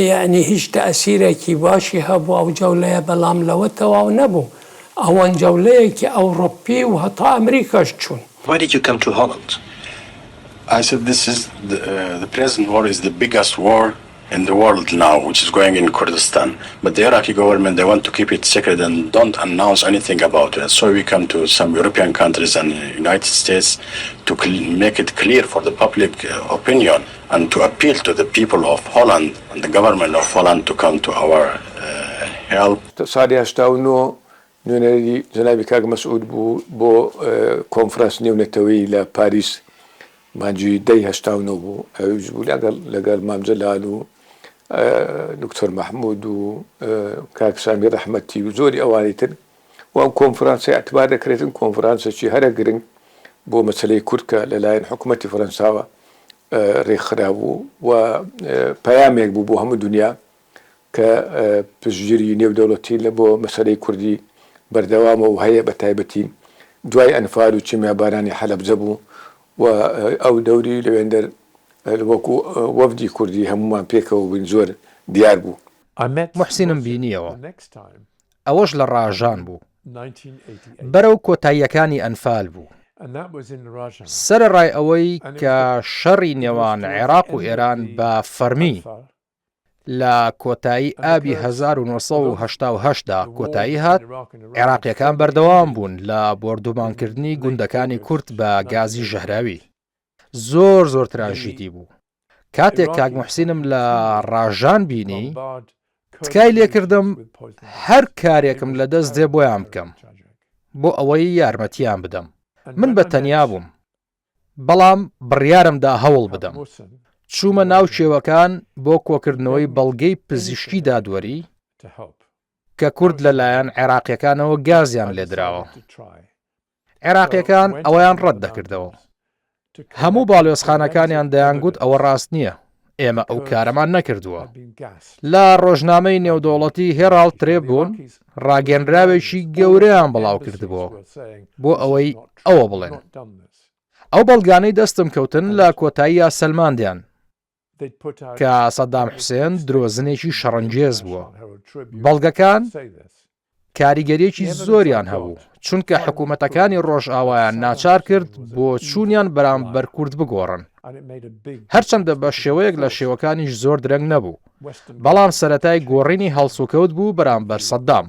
یەعنی هیچ تەئسیرێکی باشی هەبوو ئەو جەولەیە بەڵام لەوە تەواو نەبوو ئەوان جەولەیەکی ئەوڕۆپی و هەتا ئەمریکاش چوون. Why did you come to Holland? I said this is the, uh, the present war is the biggest war in the world now, which is going in Kurdistan. But the Iraqi government, they want to keep it secret and don't announce anything about it. So we come to some European countries and United States to make it clear for the public uh, opinion and to appeal to the people of Holland and the government of Holland to come to our uh, help. ساڵی 89 نوێنەری جەنابی کاک مەسعود بوو بۆ کۆنفرانس نێونەتەوەیی لە پاریس مانگی دەی 89 بوو ئەویش بوو لەگەڵ لەگەڵ مام جەلال و دکتۆر مەحمود و کاک سامی ڕەحمەتی و زۆری ئەوانی تر و ئەو کۆنفرانسە ئیعتبار دەکرێتن کۆنفرانسێکی هەرە گرنگ بۆ مەسەلەی کورد کە لەلایەن حکوومەتی فەرەنساوە ڕێکخرابوو و پەیامێک بوو بۆ هەموو دنیا کە پشتگیری نێودەوڵەتی لە بۆ مەسەلەی کوردی بەردەوامە و هەیە بە تایبەتی دوای ئەنفال و کیمیابارانی حەلەبجە بوو و ئەو دەوری لەوێندەر وەکو وەفدی کوردی هەموومان پێکەوە بووین زۆر دیار بوو. موحسینم بینیەوە. ئەوەش لە ڕاژان بوو. بەرەو کۆتاییەکانی ئەنفال بوو. سەرەڕای ئەوەی کە شەڕی نێوان عێراق و ئێران بە فەرمی لە کۆتایی ئابی 1988 دا کۆتایی هات، عێراقییەکان بەردەوام بوون لە بۆردومانکردنی گوندەکانی کورد بە گازی ژەهراوی. زۆر زۆر تراژیدی بوو. کاتێک کاک موحسینم لە ڕاژان بینی، تکای لێکردم هەر کارێکم لە دەست دێ بۆیان بکەم، بۆ ئەوەی یارمەتییان بدەم. من بە تەنیا بووم. بەڵام بڕیارم دا هەوڵ بدەم. چوومە ناو کێوەکان بۆ کۆکردنەوەی بەڵگەی پزیشکی دادوەری کە کورد لەلایەن عێراقییەکانەوە گازیان لێدراوە. عێراقییەکان ئەوەیان ڕەت دەکردەوە. هەموو باڵیۆزخانەکانیان دەیانگوت ئەوە ڕاست نییە، ئێمە ئەو کارەمان نەکردووە. لە ڕۆژنامەی نێودەوڵەتی هێراڵد ترێبوون ڕاگەنراوێکی گەورەیان بڵاوکردبووە بۆ ئەوەی ئەوە بڵێن. ئەو بەڵگانەی دەستم کەوتن لە کۆتاییا سەلماندیان کە سەدام حوسێن درۆزنێکی شەڕەنگێز بووە. بەڵگەکان کاریگەریەکی زۆریان هەبوو. چونکە حکوومەتەکانی ڕۆژئاوایان ناچار کرد بۆچوونیان بەرامبەر کورد بگۆڕن. هەرچەندە بە شێوەیەک لە شێوەکانیش زۆر درەنگ نەبوو، بەڵام سەرەتای گۆڕینی هەڵسوکەوت بوو بەرامبەر سەدام.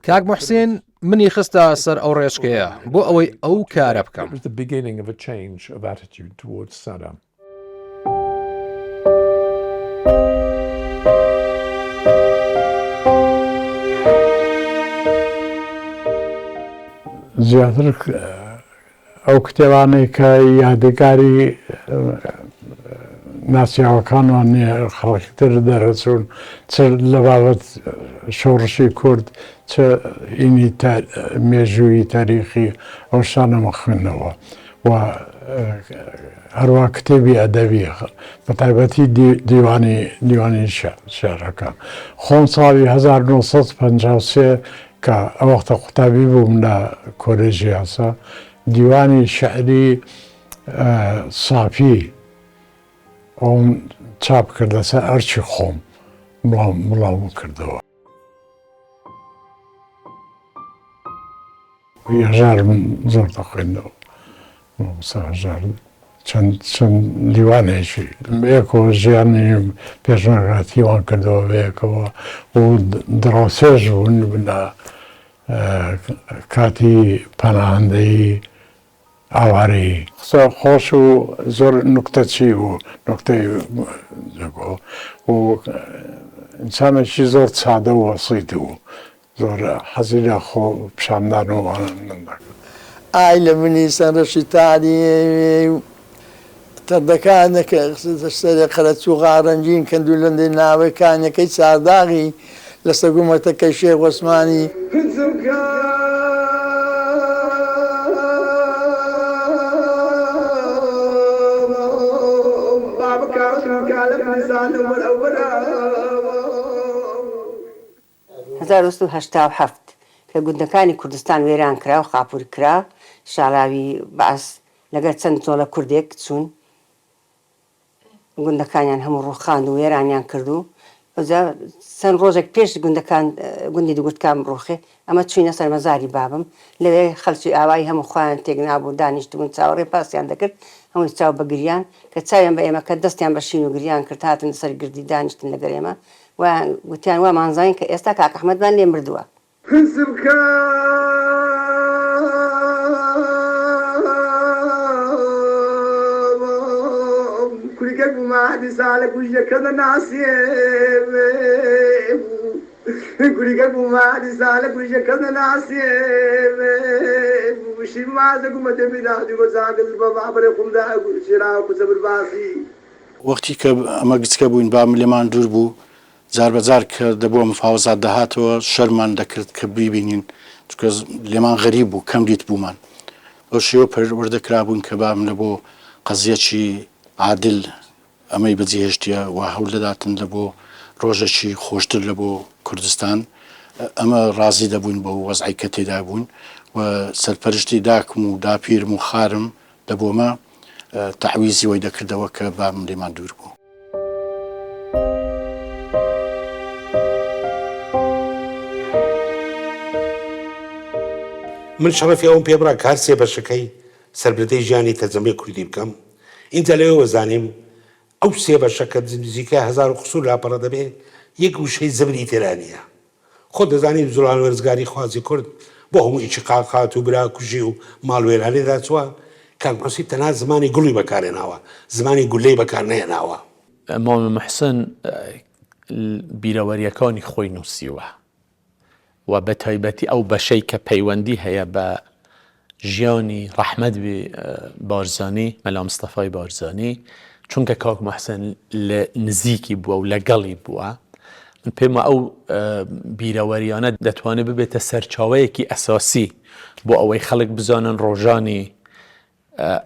کاک موحسین منی خستە سەر ئەو ڕێچکەیە بۆ ئەوەی ئەو کارە بکەم. زیاتر ئەو کتێبانەی کە یادگاری ناسیاوەکانمان نییە خەڵکی تر دەرەچوون چ لە بابەت شۆڕشی کورد چ ئینی مێژووی تاریخی ئەو شتانەمە خوێندەوە و هەروە کتێبی ئەدەبی بە تایبەتی دیوانی دیوانی شعرەکان خۆم ساڵی 1953 کە ئەو وەختە قوتابی بووم لە کۆلێژی یاسا، دیوانی شیعری سافی ئەوم چاپ کرد لەسەر ئەرکی خۆم بڵاوم کردەوە. هەژار من زۆر دەخوێندەوە. مامۆستا هەژار چەند چەند دیوانێکی بەیەکەوە ژیانی پێشمەرگاتیمان کردەوە بەیەکەوە و دراوسێش بوون لە کاتی پەناهەندەیی ئاوارەیی. قسە خۆش و زۆر نوکتەچی بوو، نوکتەی دەگۆ و ئینسانێکی زۆر سادە و بەسیت بوو. زۆر حەزی لە خۆ پیشاندان و ئەوانە نەدەکرد. ئای لە منی سەرڕەشی تاری تەردەکانەکە سەرێ قەرەچووغا ڕەنگین کەند و لەندەی ناوەی کانیەکەی چارداغی لە سەگومەتەکەی شێخ وەسمانی. 1987 کە گوندەکانی کوردستان وێران کرا و خاپوور کرا، شاڵاوی بەعس لەگەل چەند زۆڵە کوردێک چوون گوندەکانیان هەموو ڕووخاند و وێرانیان کرد و ئەوجا چەند ڕۆژێک پێش گوندەکان گوندی دوگورتکان بڕوخێ ئەمە چووینە سەر مەزاری بابم لەوێ خەلکی ئاوایی هەموو خۆیان تێک نابوو دانیشتبوون چاوەڕێ پاسیان دەکرد هەمووی چاو بە گریان کە چاویان بە ئێمە کەت دەستیان بە شین و گریان کرد هاتن لەسەر گردی دانیشتن لەگەر ئێمە وایان گوتیان وامانزانی کە ئێستا کاک ئەحمەدمان لێ مردووە. وەختی کە ئەمە گچکە بووین بابم لێمان دوور بوو جار بە جار کە دەبووە مفاوەزات دەهاتەوە شەرمان دەکرد کە بیبینین چونکە لێمان غەریب بوو کەم دیتبوومان بەو شێوە پەروەردە کرابووین کە بابم لە بۆ قەزیەکی عادل ئەمەی بەجێهێشتیە و هەول دەداتن لە بۆ ڕۆژەکی خۆشتر لە بۆ کوردستان ئەمە ڕازی دەبووین بەو وەزعەی کە تێدا بووین و سەرپەرشتی داکم و داپیرم و خارم لە بۆمە تەعویزی وەی دەکردەوە کە بابم لێمان دوور بوو. من شەڕەفی ئەوەم پێ بڕا کە هەر سێ بەشەکەی سەربردەی ژیانی تەرجەمەی کوردی بکەم، ئینجا لەوێوە زانیم ئەو سێ بەشە کە نزیکەی 1000 و قسوور لاپەڕە دەبێ، یەک وشەی زبری تێدا نییە. خۆت دەزانی بزوڵانەوەی ڕزگاریخوازی کورد بۆ هەموو ئیچقاقات و براکوژی و ماڵوێرانی داچووە، کاک موحسین تەنها زمانی گوڵی بەکارهێناوە، زمانی گوللەی بەکار نەهێناوە. مامە موحسن بیرەوەرییەکانی خۆی نووسیوە و بە تایبەتی ئەو بەشەی کە پەیوەندی هەیە بە ژیانی ڕەحمەت بێ بارزانی، مەلا مستەفای بارزانی، چونکە کاک موحسن لە نزیکی بووە و لەگەڵی بووە، من پێم وایە ئەو بیرەوەریانە دەتوانێت ببێتە سەرچاوەیەکی ئەساسی بۆ ئەوەی خەڵک بزانن ڕۆژانی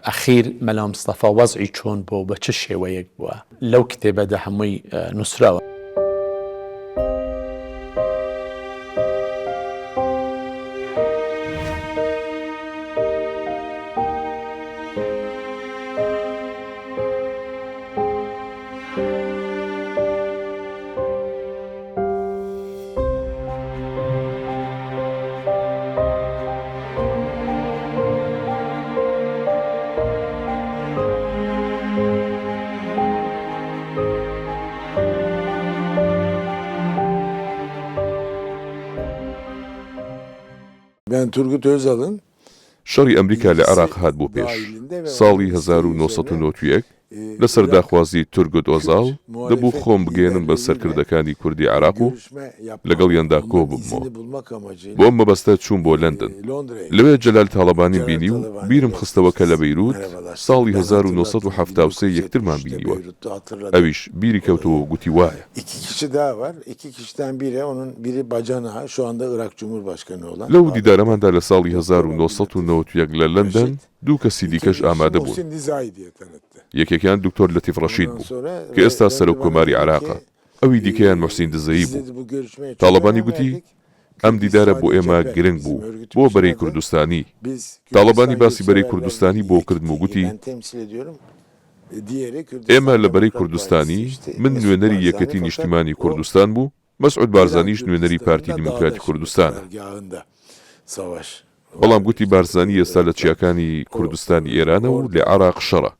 ئەخیر مەلا مستەفا وەزعی چۆن بووە و بە چ شێوەیەک بووە، لەو کتێبەدا هەمووی نووسراوە. Ben Turgut Özal'ın شەڕی ئەمریکا لە عێراق هات بۆ پێش. ساڵی 1991 لەسەر داخوازی تورگوت ئۆزاڵ دەبوو خۆم بگەیەنم بە سەرکردەکانی کوردی عێراق و لەگەڵیاندا کۆ ببمەوە. بۆ ئەم مەبەستە چووم بۆ لەندەن. لەوێ جەلال تاڵەبانیم بینی و بیرم خستەوە کە لە بەیروت ساڵی 1973 یەکترمان بینیوە. ئەویش بیری کەوتەوە و گوتی وایە. لەو دیدارەماندا لە ساڵی 1991 لە لەندەن دوو کەسی دیکەش ئامادە بوون. یەکێکیان دکتۆر لەتیف ڕەشید بوو کە ئێستا سەرۆک کۆماری عێراقە، ئەوی دیکەیان موحسین دزەیی بوو. تاڵەبانی گوتی، ئەم دیدارە بۆ ئێمە گرنگ بوو، بۆ بەرەی کوردستانی. تاڵەبانی باسی بەرەی کوردستانی بۆ کردم و گوتی، ئێمە لە بەرەی کوردستانی، من نوێنەری یەکێتی نیشتیمانی کوردستان بوو، مەسعود بارزانیش نوێنەری پارتی دیموکراتی کوردستانە. بەڵام گوتی بارزانی ئێستا لە چیاکانی کوردستانی ئێرانە و لە عێراق شەڕە.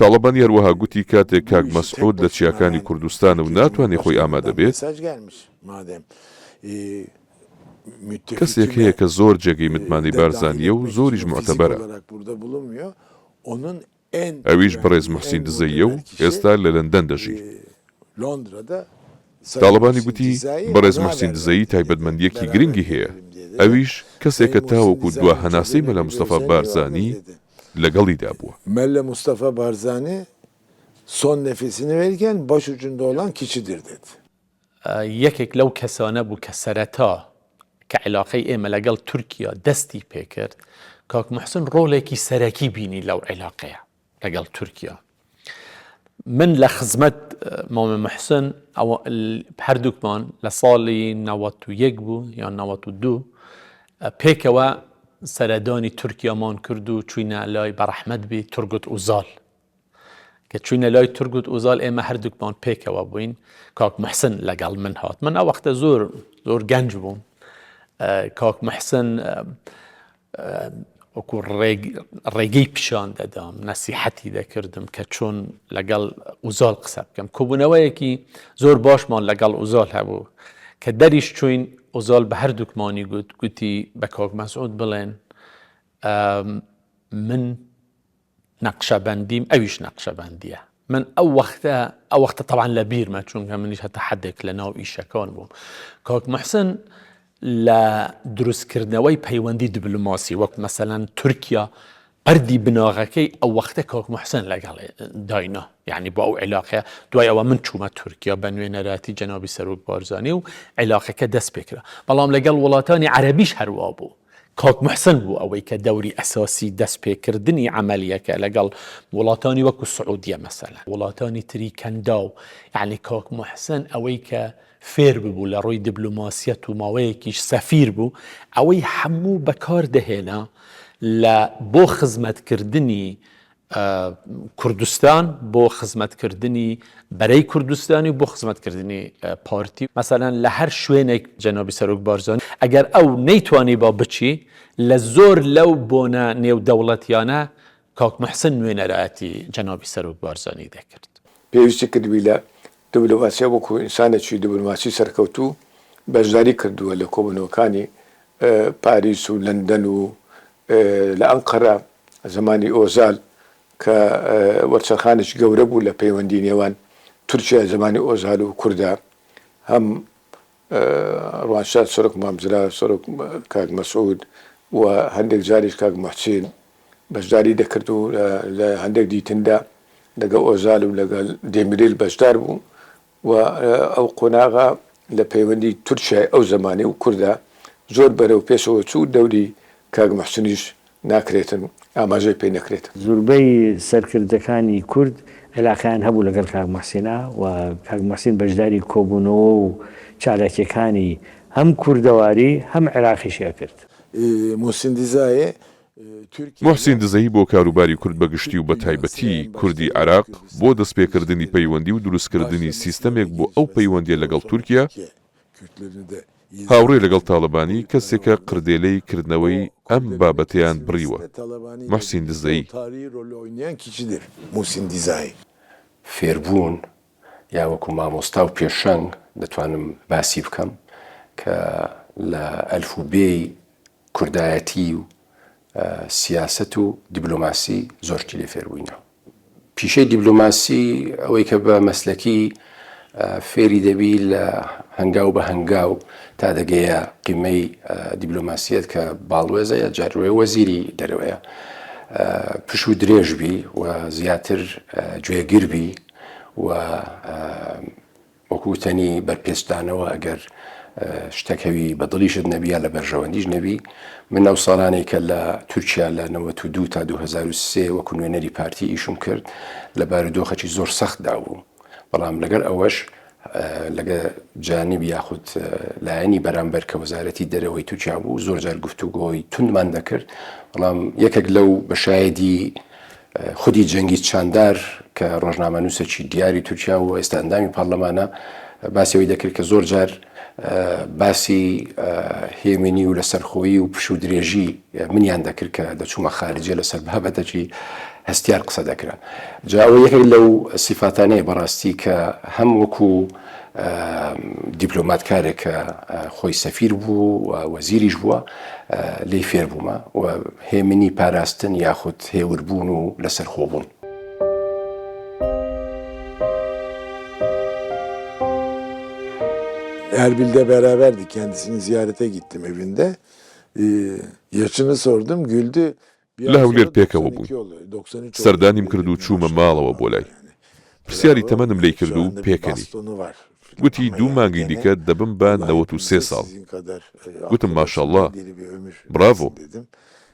تاڵەبانی هەروەها گوتی کاتێک کاک مەسعود لە چیاکانی کوردستانە و ناتوانێ خۆی ئامادە بێت، کەسێک هەیە کە زۆر جێگەی متمانەی بارزانییە و زۆریش موعتەبەرە. ئەویش بەڕێز موحسین دزەییە و ئێستا لە لەندەن دەژی. تاڵەبانی گوتی، بەڕێز موحسین دزەیی تایبەتمەندییەکی گرنگی هەیە، ئەویش کەسێکە تاوەکو دوا هەناسەی مەلا مستەفا بارزانی لەگەڵیدا بووە. Melle Mustafa Barzani son nefesini verirken başucunda olan kişidir dedi. یەکێک لەو کەسانە بوو کە سەرەتا کە عیلاقەی ئێمە لەگەڵ تورکیا دەستی پێکرد، کاک موحسن ڕۆڵێکی سەرەکی بینی لەو عیلاقەیە لەگەڵ تورکیا. من لە خزمەت مامە محسن هەردووکمان لە ساڵی 91 بوو یان 92 پێکەوە سەردانی تورکیامان کرد و چوینە لای بەڕەحمەت بی تورگوت ئوزال کە چوینە لای تورگوت ئوزال ئێمە هەردووکمان پێکەوە بووین کاک محسن لەگەڵ من هات من ئەو وەختە زۆر زۆر گەنج بووم کاک محسن وەکو ڕێگەی پیشان دەدام نەسیحەتی دەکردم کە چۆن لەگەڵ ئوزال قسە بکەم کۆبوونەوەیەکی زۆر باشمان لەگەڵ ئوزال هەبوو کە دەریش چوین ئوزال بە هەردووکمانی گوت گوتی بە کاک مەسعود بڵێن من نەقشەبەندیم ئەویش نەقشەبەندیە من ئەو وەختە ئەو وەختە تەبعەن لە بیرمە چونکە منیش هەتا حدێک لە ناو ئیشەکان بووم کاک محسن لە دروستکردنەوەی پەیوەندی دیبلۆماسی وەک مەسەلەن تورکیا بەردی بناغەکەی ئەو وەختە کاک محسن لەگەڵ داینا یعنی بۆ ئەو عیلاقەیە دوای ئەوە من چوومە تورکیا بە نوێنەراتی جەنابی سەرۆک بارزانی و عیلاقەکە دەست پێکرا بەڵام لەگەڵ وڵاتانی عەرەبیش هەروا بوو کاک موحسن بوو ئەوەی کە دەوری ئەساسی دەست پێکردنی عەمەلیەکە لەگەڵ وڵاتانی وەکو سعودیە مەسەلەن وڵاتانی تری کەنداو یەعنی کاک موحسن ئەوەی کە فێر ببوو لە ڕووی دیبلۆماسیەت و ماوەیەکیش سەفیر بوو ئەوەی هەموو بەکار دەهێنا لە بۆ خزمەتکردنی کوردستان بۆ خزمەتکردنی بەرەی کوردستانی و بۆ خزمەتکردنی پارتی مەسەلەن لە هەر شوێنێک جەنابی سەرۆک بارزانی ئەگەر ئەو نەیتوانیبا بچی لە زۆر لەو بۆنە نێودەوڵەتیانە کاک محسن نوێنەرایەتی جەنابی سەرۆک بارزانی دەکرد. پێویستی کردبی لە دبلۆماسیا وەکو ئینسانێکی دبلۆماسی سەرکەوتوو بەشداری کردووە لە کۆبوونەوەکانی پاریس و لەندەن و لە ئەنقەرە زەمانی ئۆزال کە وەرچەرخانێکی گەورە بوو لە پەیوەندی نێوان تورکیای زەمانی ئۆزال و کوردا هەم ڕوانشاد سەرۆک مام جەلال سەرۆک کاک مەسعود و هەندێک جاریش کاک موحسین بەشداری دەکرد و لە هەندێک دیتندا لەگەڵ ئۆزال و لەگەڵ دێمیریل بەشدار بوو و ئەو قۆناغە لە پەیوەندی تورکیای ئەو زەمانەی و کوردا زۆر بەرەو پێشەوە چوو، دەوری کاک موحسنیش ناکرێتن ئاماژەی پێ نەکرێت. زوربەی سەرکردەکانی کورد عیلاقەیان هەبوو لەگەڵ کاک موحسینا و کاک موحسین بەشداری کۆبوونەوە و چالاکیەکانی هەم کوردەواری هەم عێراقیشی ئەکرد. موحسین دیزایێ موحسین دزەیی بۆ کاروباری کورد بە گشتی و بە تایبەتی کوردی عێراق بۆ دەستپێکردنی پەیوەندی و دروستکردنی سیستەمێک بۆ ئەو پەیوەندیە لەگەڵ تورکیا، هاوڕێ لەگەڵ تاڵەبانی کەسێکە قردێلەی کردنەوەی ئەم بابەتەیان بڕیوە. موحسین دزەیی. فێربوون یا وەکو مامۆستا و پێشەنگ دەتوانم باسی بکەم کە. لە ئەلفوبێی کوردایەتی و سیاسەت و دیبلۆماسی زۆر شتی لێ فێر بووینە. پیشەی دیبلۆماسی ئەوەی کە بە مەسلەکی فێری دەبی لە هەنگاو بە هەنگاو تا دەگەیە قیمەی دیبلۆماسیەت کە باڵوێزە یا جاروێ وەزیری دەرەوەیە پشوو درێژ بی و زیاتر گوێگر بی و وەکو وتەنی بەرپێچدانەوە ئەگەر شتەک هەوی بە دڵیشت نەبی یا لە بەرژەوەندیش نەبی، من ئەو ساڵانەی کە لە تورکیا لە 92 تا 2003 وەکو نوێنەری پارتی ئیشم کرد لە بارودۆخەکی زۆر سەختدا بووم، بەڵام لەگەڵ ئەوەش لەگە جانب یاخود لایەنی بەرامبەر کە وەزارەتی دەرەوەی تورکیا بوو زۆر جار گفتوگۆی توندمان دەکرد، بەڵام یەکێک لەو بە شایەدی خودی جەنگیز چاندار کە ڕۆژنامەنووسێکی دیاری تورکیا و ئێستا ئەندامی پەرلەمانە باسی ئەوەی دەکرد کە زۆر جار باسی هێمنی و لەسەرخۆیی و پشوو درێژی منیان دەکرد کە دەچوومە خارجیە لەسەر بابەتەکی هەستیار قسە دەکرا جا ئەوە یەکێک لەو سیفاتانەیە بەڕاستی کە هەم وەکو دیپلۆماتکارێک کە خۆی سەفیر بوو و وەزیریش بووە لێی فێر بوومە و هێمنی پاراستن یاخود هێوربوون و لەسەرخۆبوون. Erbil'de beraberdik. Kendisini ziyarete gittim evinde. Yaşını sordum, güldü. لە هەولێر پێکەوە بووین. سەردانیم کرد و چوومە ماڵەوە بۆ لای. پرسیاری تەمەنم لێی کرد و پێکەنی. گوتی دوو مانگی دیکە دەبم بە 93 ساڵ. گوتم ماشاڵڵا، بڕاڤۆ.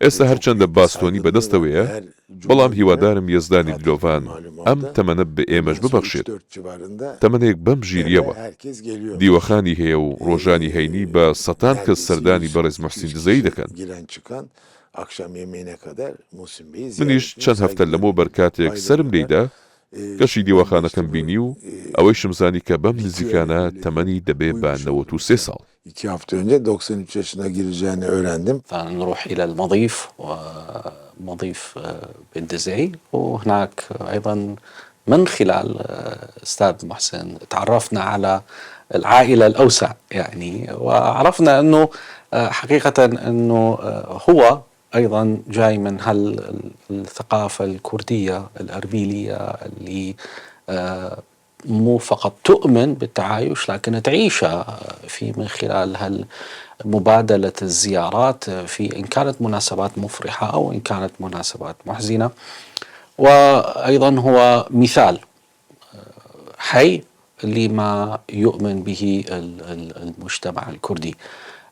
ئێستا هەرچەندە باستۆنی بەدەستەوەیە، بەڵام هیوادارم یەزدانی دلۆڤان ئەم تەمەنە بە ئێمەش ببەخشێت. تەمەنێک بەم ژیرییەوە. دیوەخانی هەیە و ڕۆژانی هەینی بە سەتان کەس سەردانی بەڕێز موحسین دزەیی دەکەن. منیش چەند هەفتە لەمەوبەر کاتێک سەرم لێیدا، کەشی دیوەخانەکەم بینی و ئەوەیشم زانی کە بەم نزیکانە تەمەنی دەبێ بە 93 ساڵ. İki hafta önce 93 yaşına gireceğini öğrendim. فنروح إلى المضيف ومضيف بالدزي وهناك أيضا من خلال أستاذ محسن تعرفنا على العائلة الأوسع يعني وعرفنا أنه حقيقة أنه هو أيضا جاي من هالثقافة الكردية الأربيلية اللي مو فقط تؤمن بالتعايش لكن تعيشه في من خلال مبادلة الزيارات في إن كانت مناسبات مفرحة أو إن كانت مناسبات محزنة وأيضا هو مثال حي لما يؤمن به المجتمع الكردي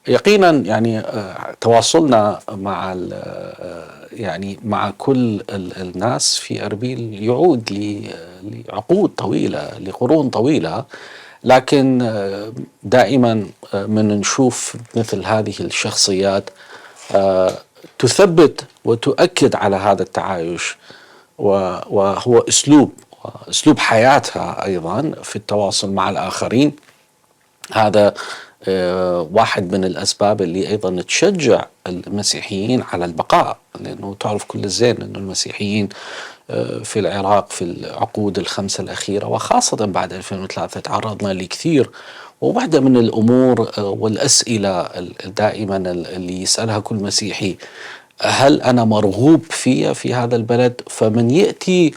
يقينا يعني تواصلنا مع يعني مع كل الناس في اربيل يعود لعقود طويله لقرون طويله لكن دائما من نشوف مثل هذه الشخصيات تثبت وتؤكد على هذا التعايش وهو اسلوب اسلوب حياتها ايضا في التواصل مع الاخرين هذا واحد من الاسباب اللي ايضا تشجع المسيحيين على البقاء لانه تعرف كل الزين انه المسيحيين في العراق في العقود الخمسه الاخيره وخاصه بعد 2003 تعرضنا لكثير وواحدة من الأمور والأسئلة دائما اللي يسألها كل مسيحي هل أنا مرغوب في في هذا البلد فمن يأتي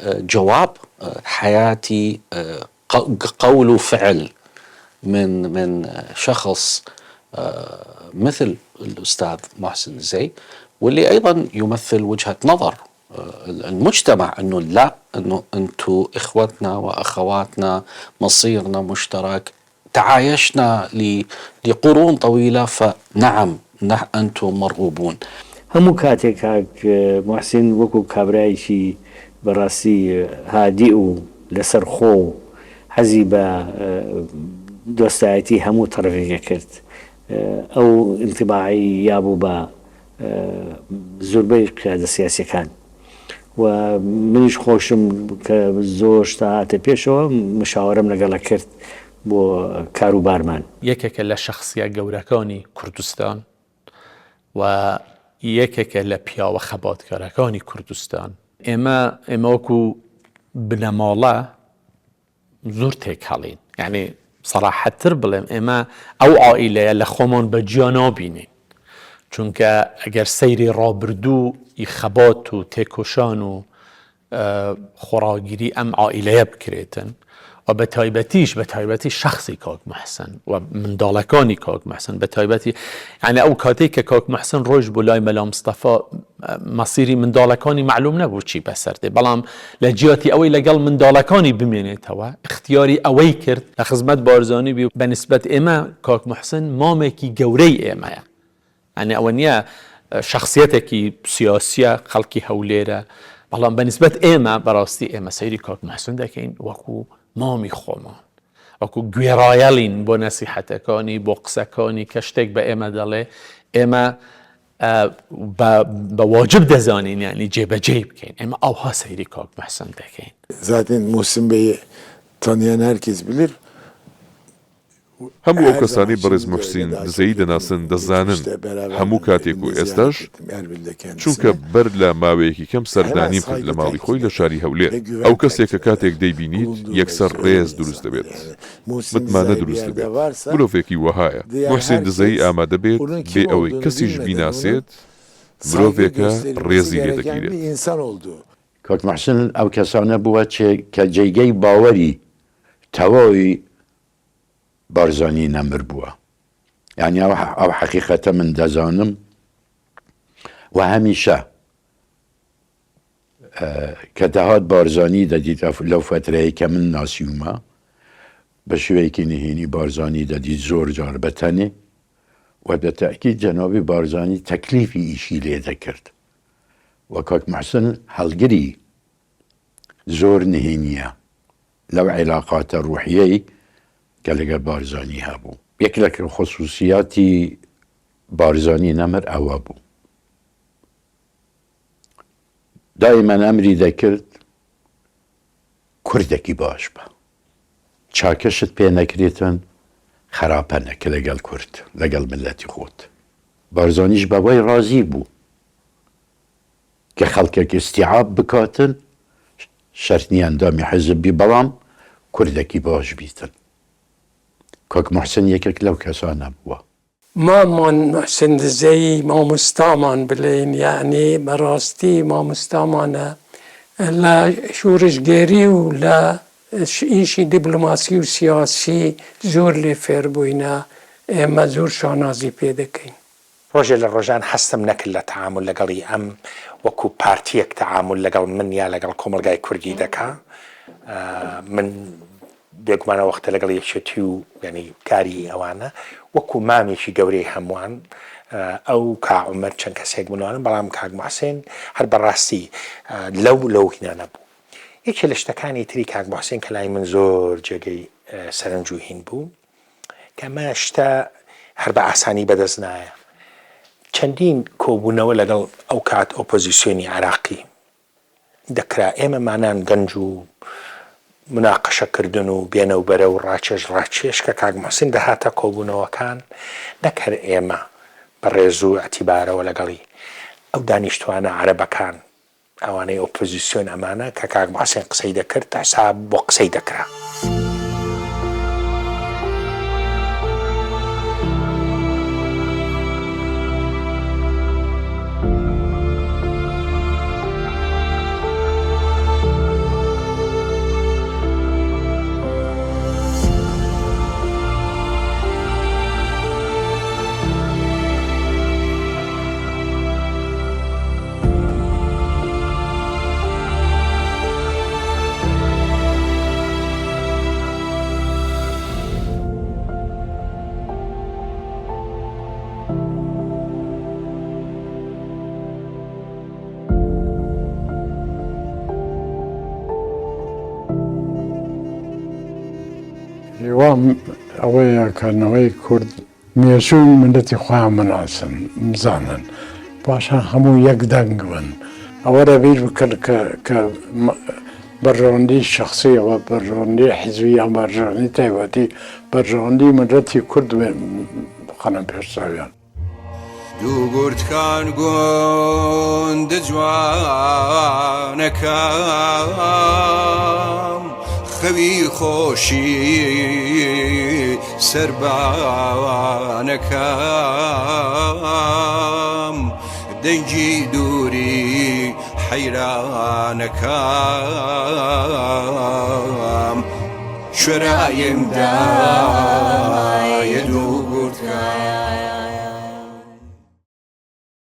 جواب حياتي قول وفعل من من شخص مثل الأستاذ محسن زي واللي أيضا يمثل وجهة نظر المجتمع أنه لا أنه أنتم إخوتنا وأخواتنا مصيرنا مشترك تعايشنا لقرون طويلة فنعم أنتم مرغوبون هەموو کاتێک کاک موحسین وەکو کابرایەکی بەڕاستی هادیء و لەسەر خۆ و حەزی بە دۆستایەتی هەموو تەڕەفێک ئەکرد ئەو ئینتیباعەی یابوو بە زوربەی قیادە سیاسیەکان و منیش خۆشم کە زۆر شتە هاتە پێشەوە مشاوەرەم لەگەڵ ئەکرد بۆ کاروبارمان. یەکێکە لە شەخسیە گەورەکانی کوردستان و یەکێکە لە پیاوە خەباتکارەکانی کوردستان. ئێمە ئێمە وەکو بنەماڵە زۆر تێکهەڵین یعنی. سەراحەتتر بڵێم ئێمە ئەو عائیلەیە لە خۆمان بە جیا نابینین چونکە ئەگەر سەیری ڕابردوو ی خەبات و تێکۆشان و خۆڕاگیری ئەم عائیلەیە بکرێتن و بە تایبەتیش بە تایبەتی شەخسی کاک محسن و منداڵەکانی کاک محسن بە تایبەتی یعنی ئەو کاتێک کە کاک محسن ڕۆژ بۆ لای مەلا مستەفا مەسیری منداڵەکانی معلوم نەبوو چی بەسەر دێ بەڵام لە جیاتی ئەوەی لەگەڵ منداڵەکانی بمێنێتەوە اختیاری ئەوەی کرد لە خزمەت بارزانی بی بە نسبەت ئێمە کاک محسن مامێکی گەورەی ئێمەیە یانی ئەوە نییە شەخسیەتێکی سیاسیە خەڵکی هەولێرە بەڵام بە نسبەت ئێمە بەڕاستی ئێمە سەیری کاک محسن دەکەین وەکو مامی خۆمان وەکو گوێڕایەڵین بۆ نەسیحەتەکانی بۆ قسەکانی کە شتێک بە ئێمە دەڵێ ئێمە بە واجب دەزانین یانی جێبەجێی بکەین ئێمە ئاوها سەیری کاک محسن دەکەین. Zaten Muhsin Bey'i tanıyan herkes bilir. هەموو ئەو کەسانەی بەڕێز موحسین دزەیی دەناسن دەزانن هەموو کاتێک و ئێستاش، چونکە بەر لە ماوەیەکی کەم سەردانیم کرد لە ماڵی خۆی لە شاری هەولێر، ئەو کەسێکە کاتێک دەیبینیت یەکسەر ڕێز دروست دەبێت، متمانە دروست دەبێت، مرۆڤێکی وەهایە. موحسین دزەیی ئامادە بێت بێ ئەوەی کەسیش بیناسێت، مرۆڤێکە ڕێزی لێ دەگیرێت. کاک موحسن ئەو کەسانە بووە کە جێگەی باوەری تەواوی بارزانی نەمر بووە یانی ئەو حەقیقەتە من دەزانم و هەمیشە کە دەهات بارزانی دەدیت لەو فترەیە کە من ناسیومە بە شێوەیەکی نهێنی بارزانی دەدیت زۆر جار بە تەنێ و بە تەئکید جەنابی بارزانی تەکلیفی ئیشی لێ دەکرد و کاک محسن هەڵگری زۆر نهێنیە لەو عیلاقاتە ڕوحیەی کە لەگەڵ بارزانی هەبوو. یەک لە خسوسیاتی بارزانی نەمر ئەوە بوو دایمەن ئەمری دەکرد کوردێکی باش بە، چاکەشت پێ نەکرێتن خەراپە نەکە لەگەڵ کورد لەگەڵ میللەتی خۆت. بارزانیش بەوەی ڕازی بوو. کە خەڵکێک ئیستیعاب بکاتن شەرت نیە ئەندامی حیزب بی بەڵام کوردەکی باش بیتن کاک موحسن یەکێک لەو کەسانە بووە. مامان موحسن دزەیی مامۆستامان بلێین یەعنی بەڕاستی مامۆستامانە لە شورشگێری و لە ئیشی دیبلۆماسی و سیاسی زۆر لێ فێر بووینە ئێمە زۆر شانازی پێ دەکەین. ڕۆژێ لە ڕۆژان هەستم نەکرد لە تەعامول لەگەڵی ئەم وەکو پارتیەک تەعامول لەگەڵ من یا لەگەڵ کۆمەڵگای کوردی دەکا من بێگومان ئەو وەختە لەگەڵ یەکێتی و یانی کاری ئەوانە وەکو مامێکی گەورەی هەمووان ئەو کا عومەر چەند کەسێک بوون لەوانە بەڵام کاک موحسین هەر بەڕاستی لەو لەو هینانە بوو یەکێ لە شتەکانی تری کاک موحسین کە لای من زۆر جێگەی سەرنج و هین بوو کە ئەمە شتە هەر بە ئاسانی بەدەست نایە. چەندین کۆبوونەوە لەگەڵ ئەو کات ئۆپۆزیسیۆنی عێراقی دەکرا، ئێمە مانان گەنج و موناقەشە کردن و بێنە و بەرە و ڕاکێش ڕاکێش کە کاک موحسین دەهاتە کۆبوونەوەکان نەک هەر ئێمە بە ڕێز و ئیعتیبارەوە لەگەڵی ئەو دانیشتوانە عەرەبەکان ئەوانەی ئۆپۆزیسیۆن ئەمانە کە کاک موحسین قسەی دەکرد حساب بۆ قسەی دەکرا. هیوام ئەوەیە کە نەوەی کورد مێژووی میللەتی خۆیان بناسن بزانن پاشان هەموو یەک دەنگ بن ئەوە لە بیر بکەن کە کە بەرژەوەندی شەخسی ئەوە بەرژەوەندی حیزبی یان بەرژەوەندی تایبەتی بەرژەوەندی میللەتی کورد بخەنە پێش چاویان. دووگورتکان گوند جوانەکەم. خەوی خۆشی سەربانەکەم دەنگی دووری حەیرانەکەم شوێرایم دایە دوور.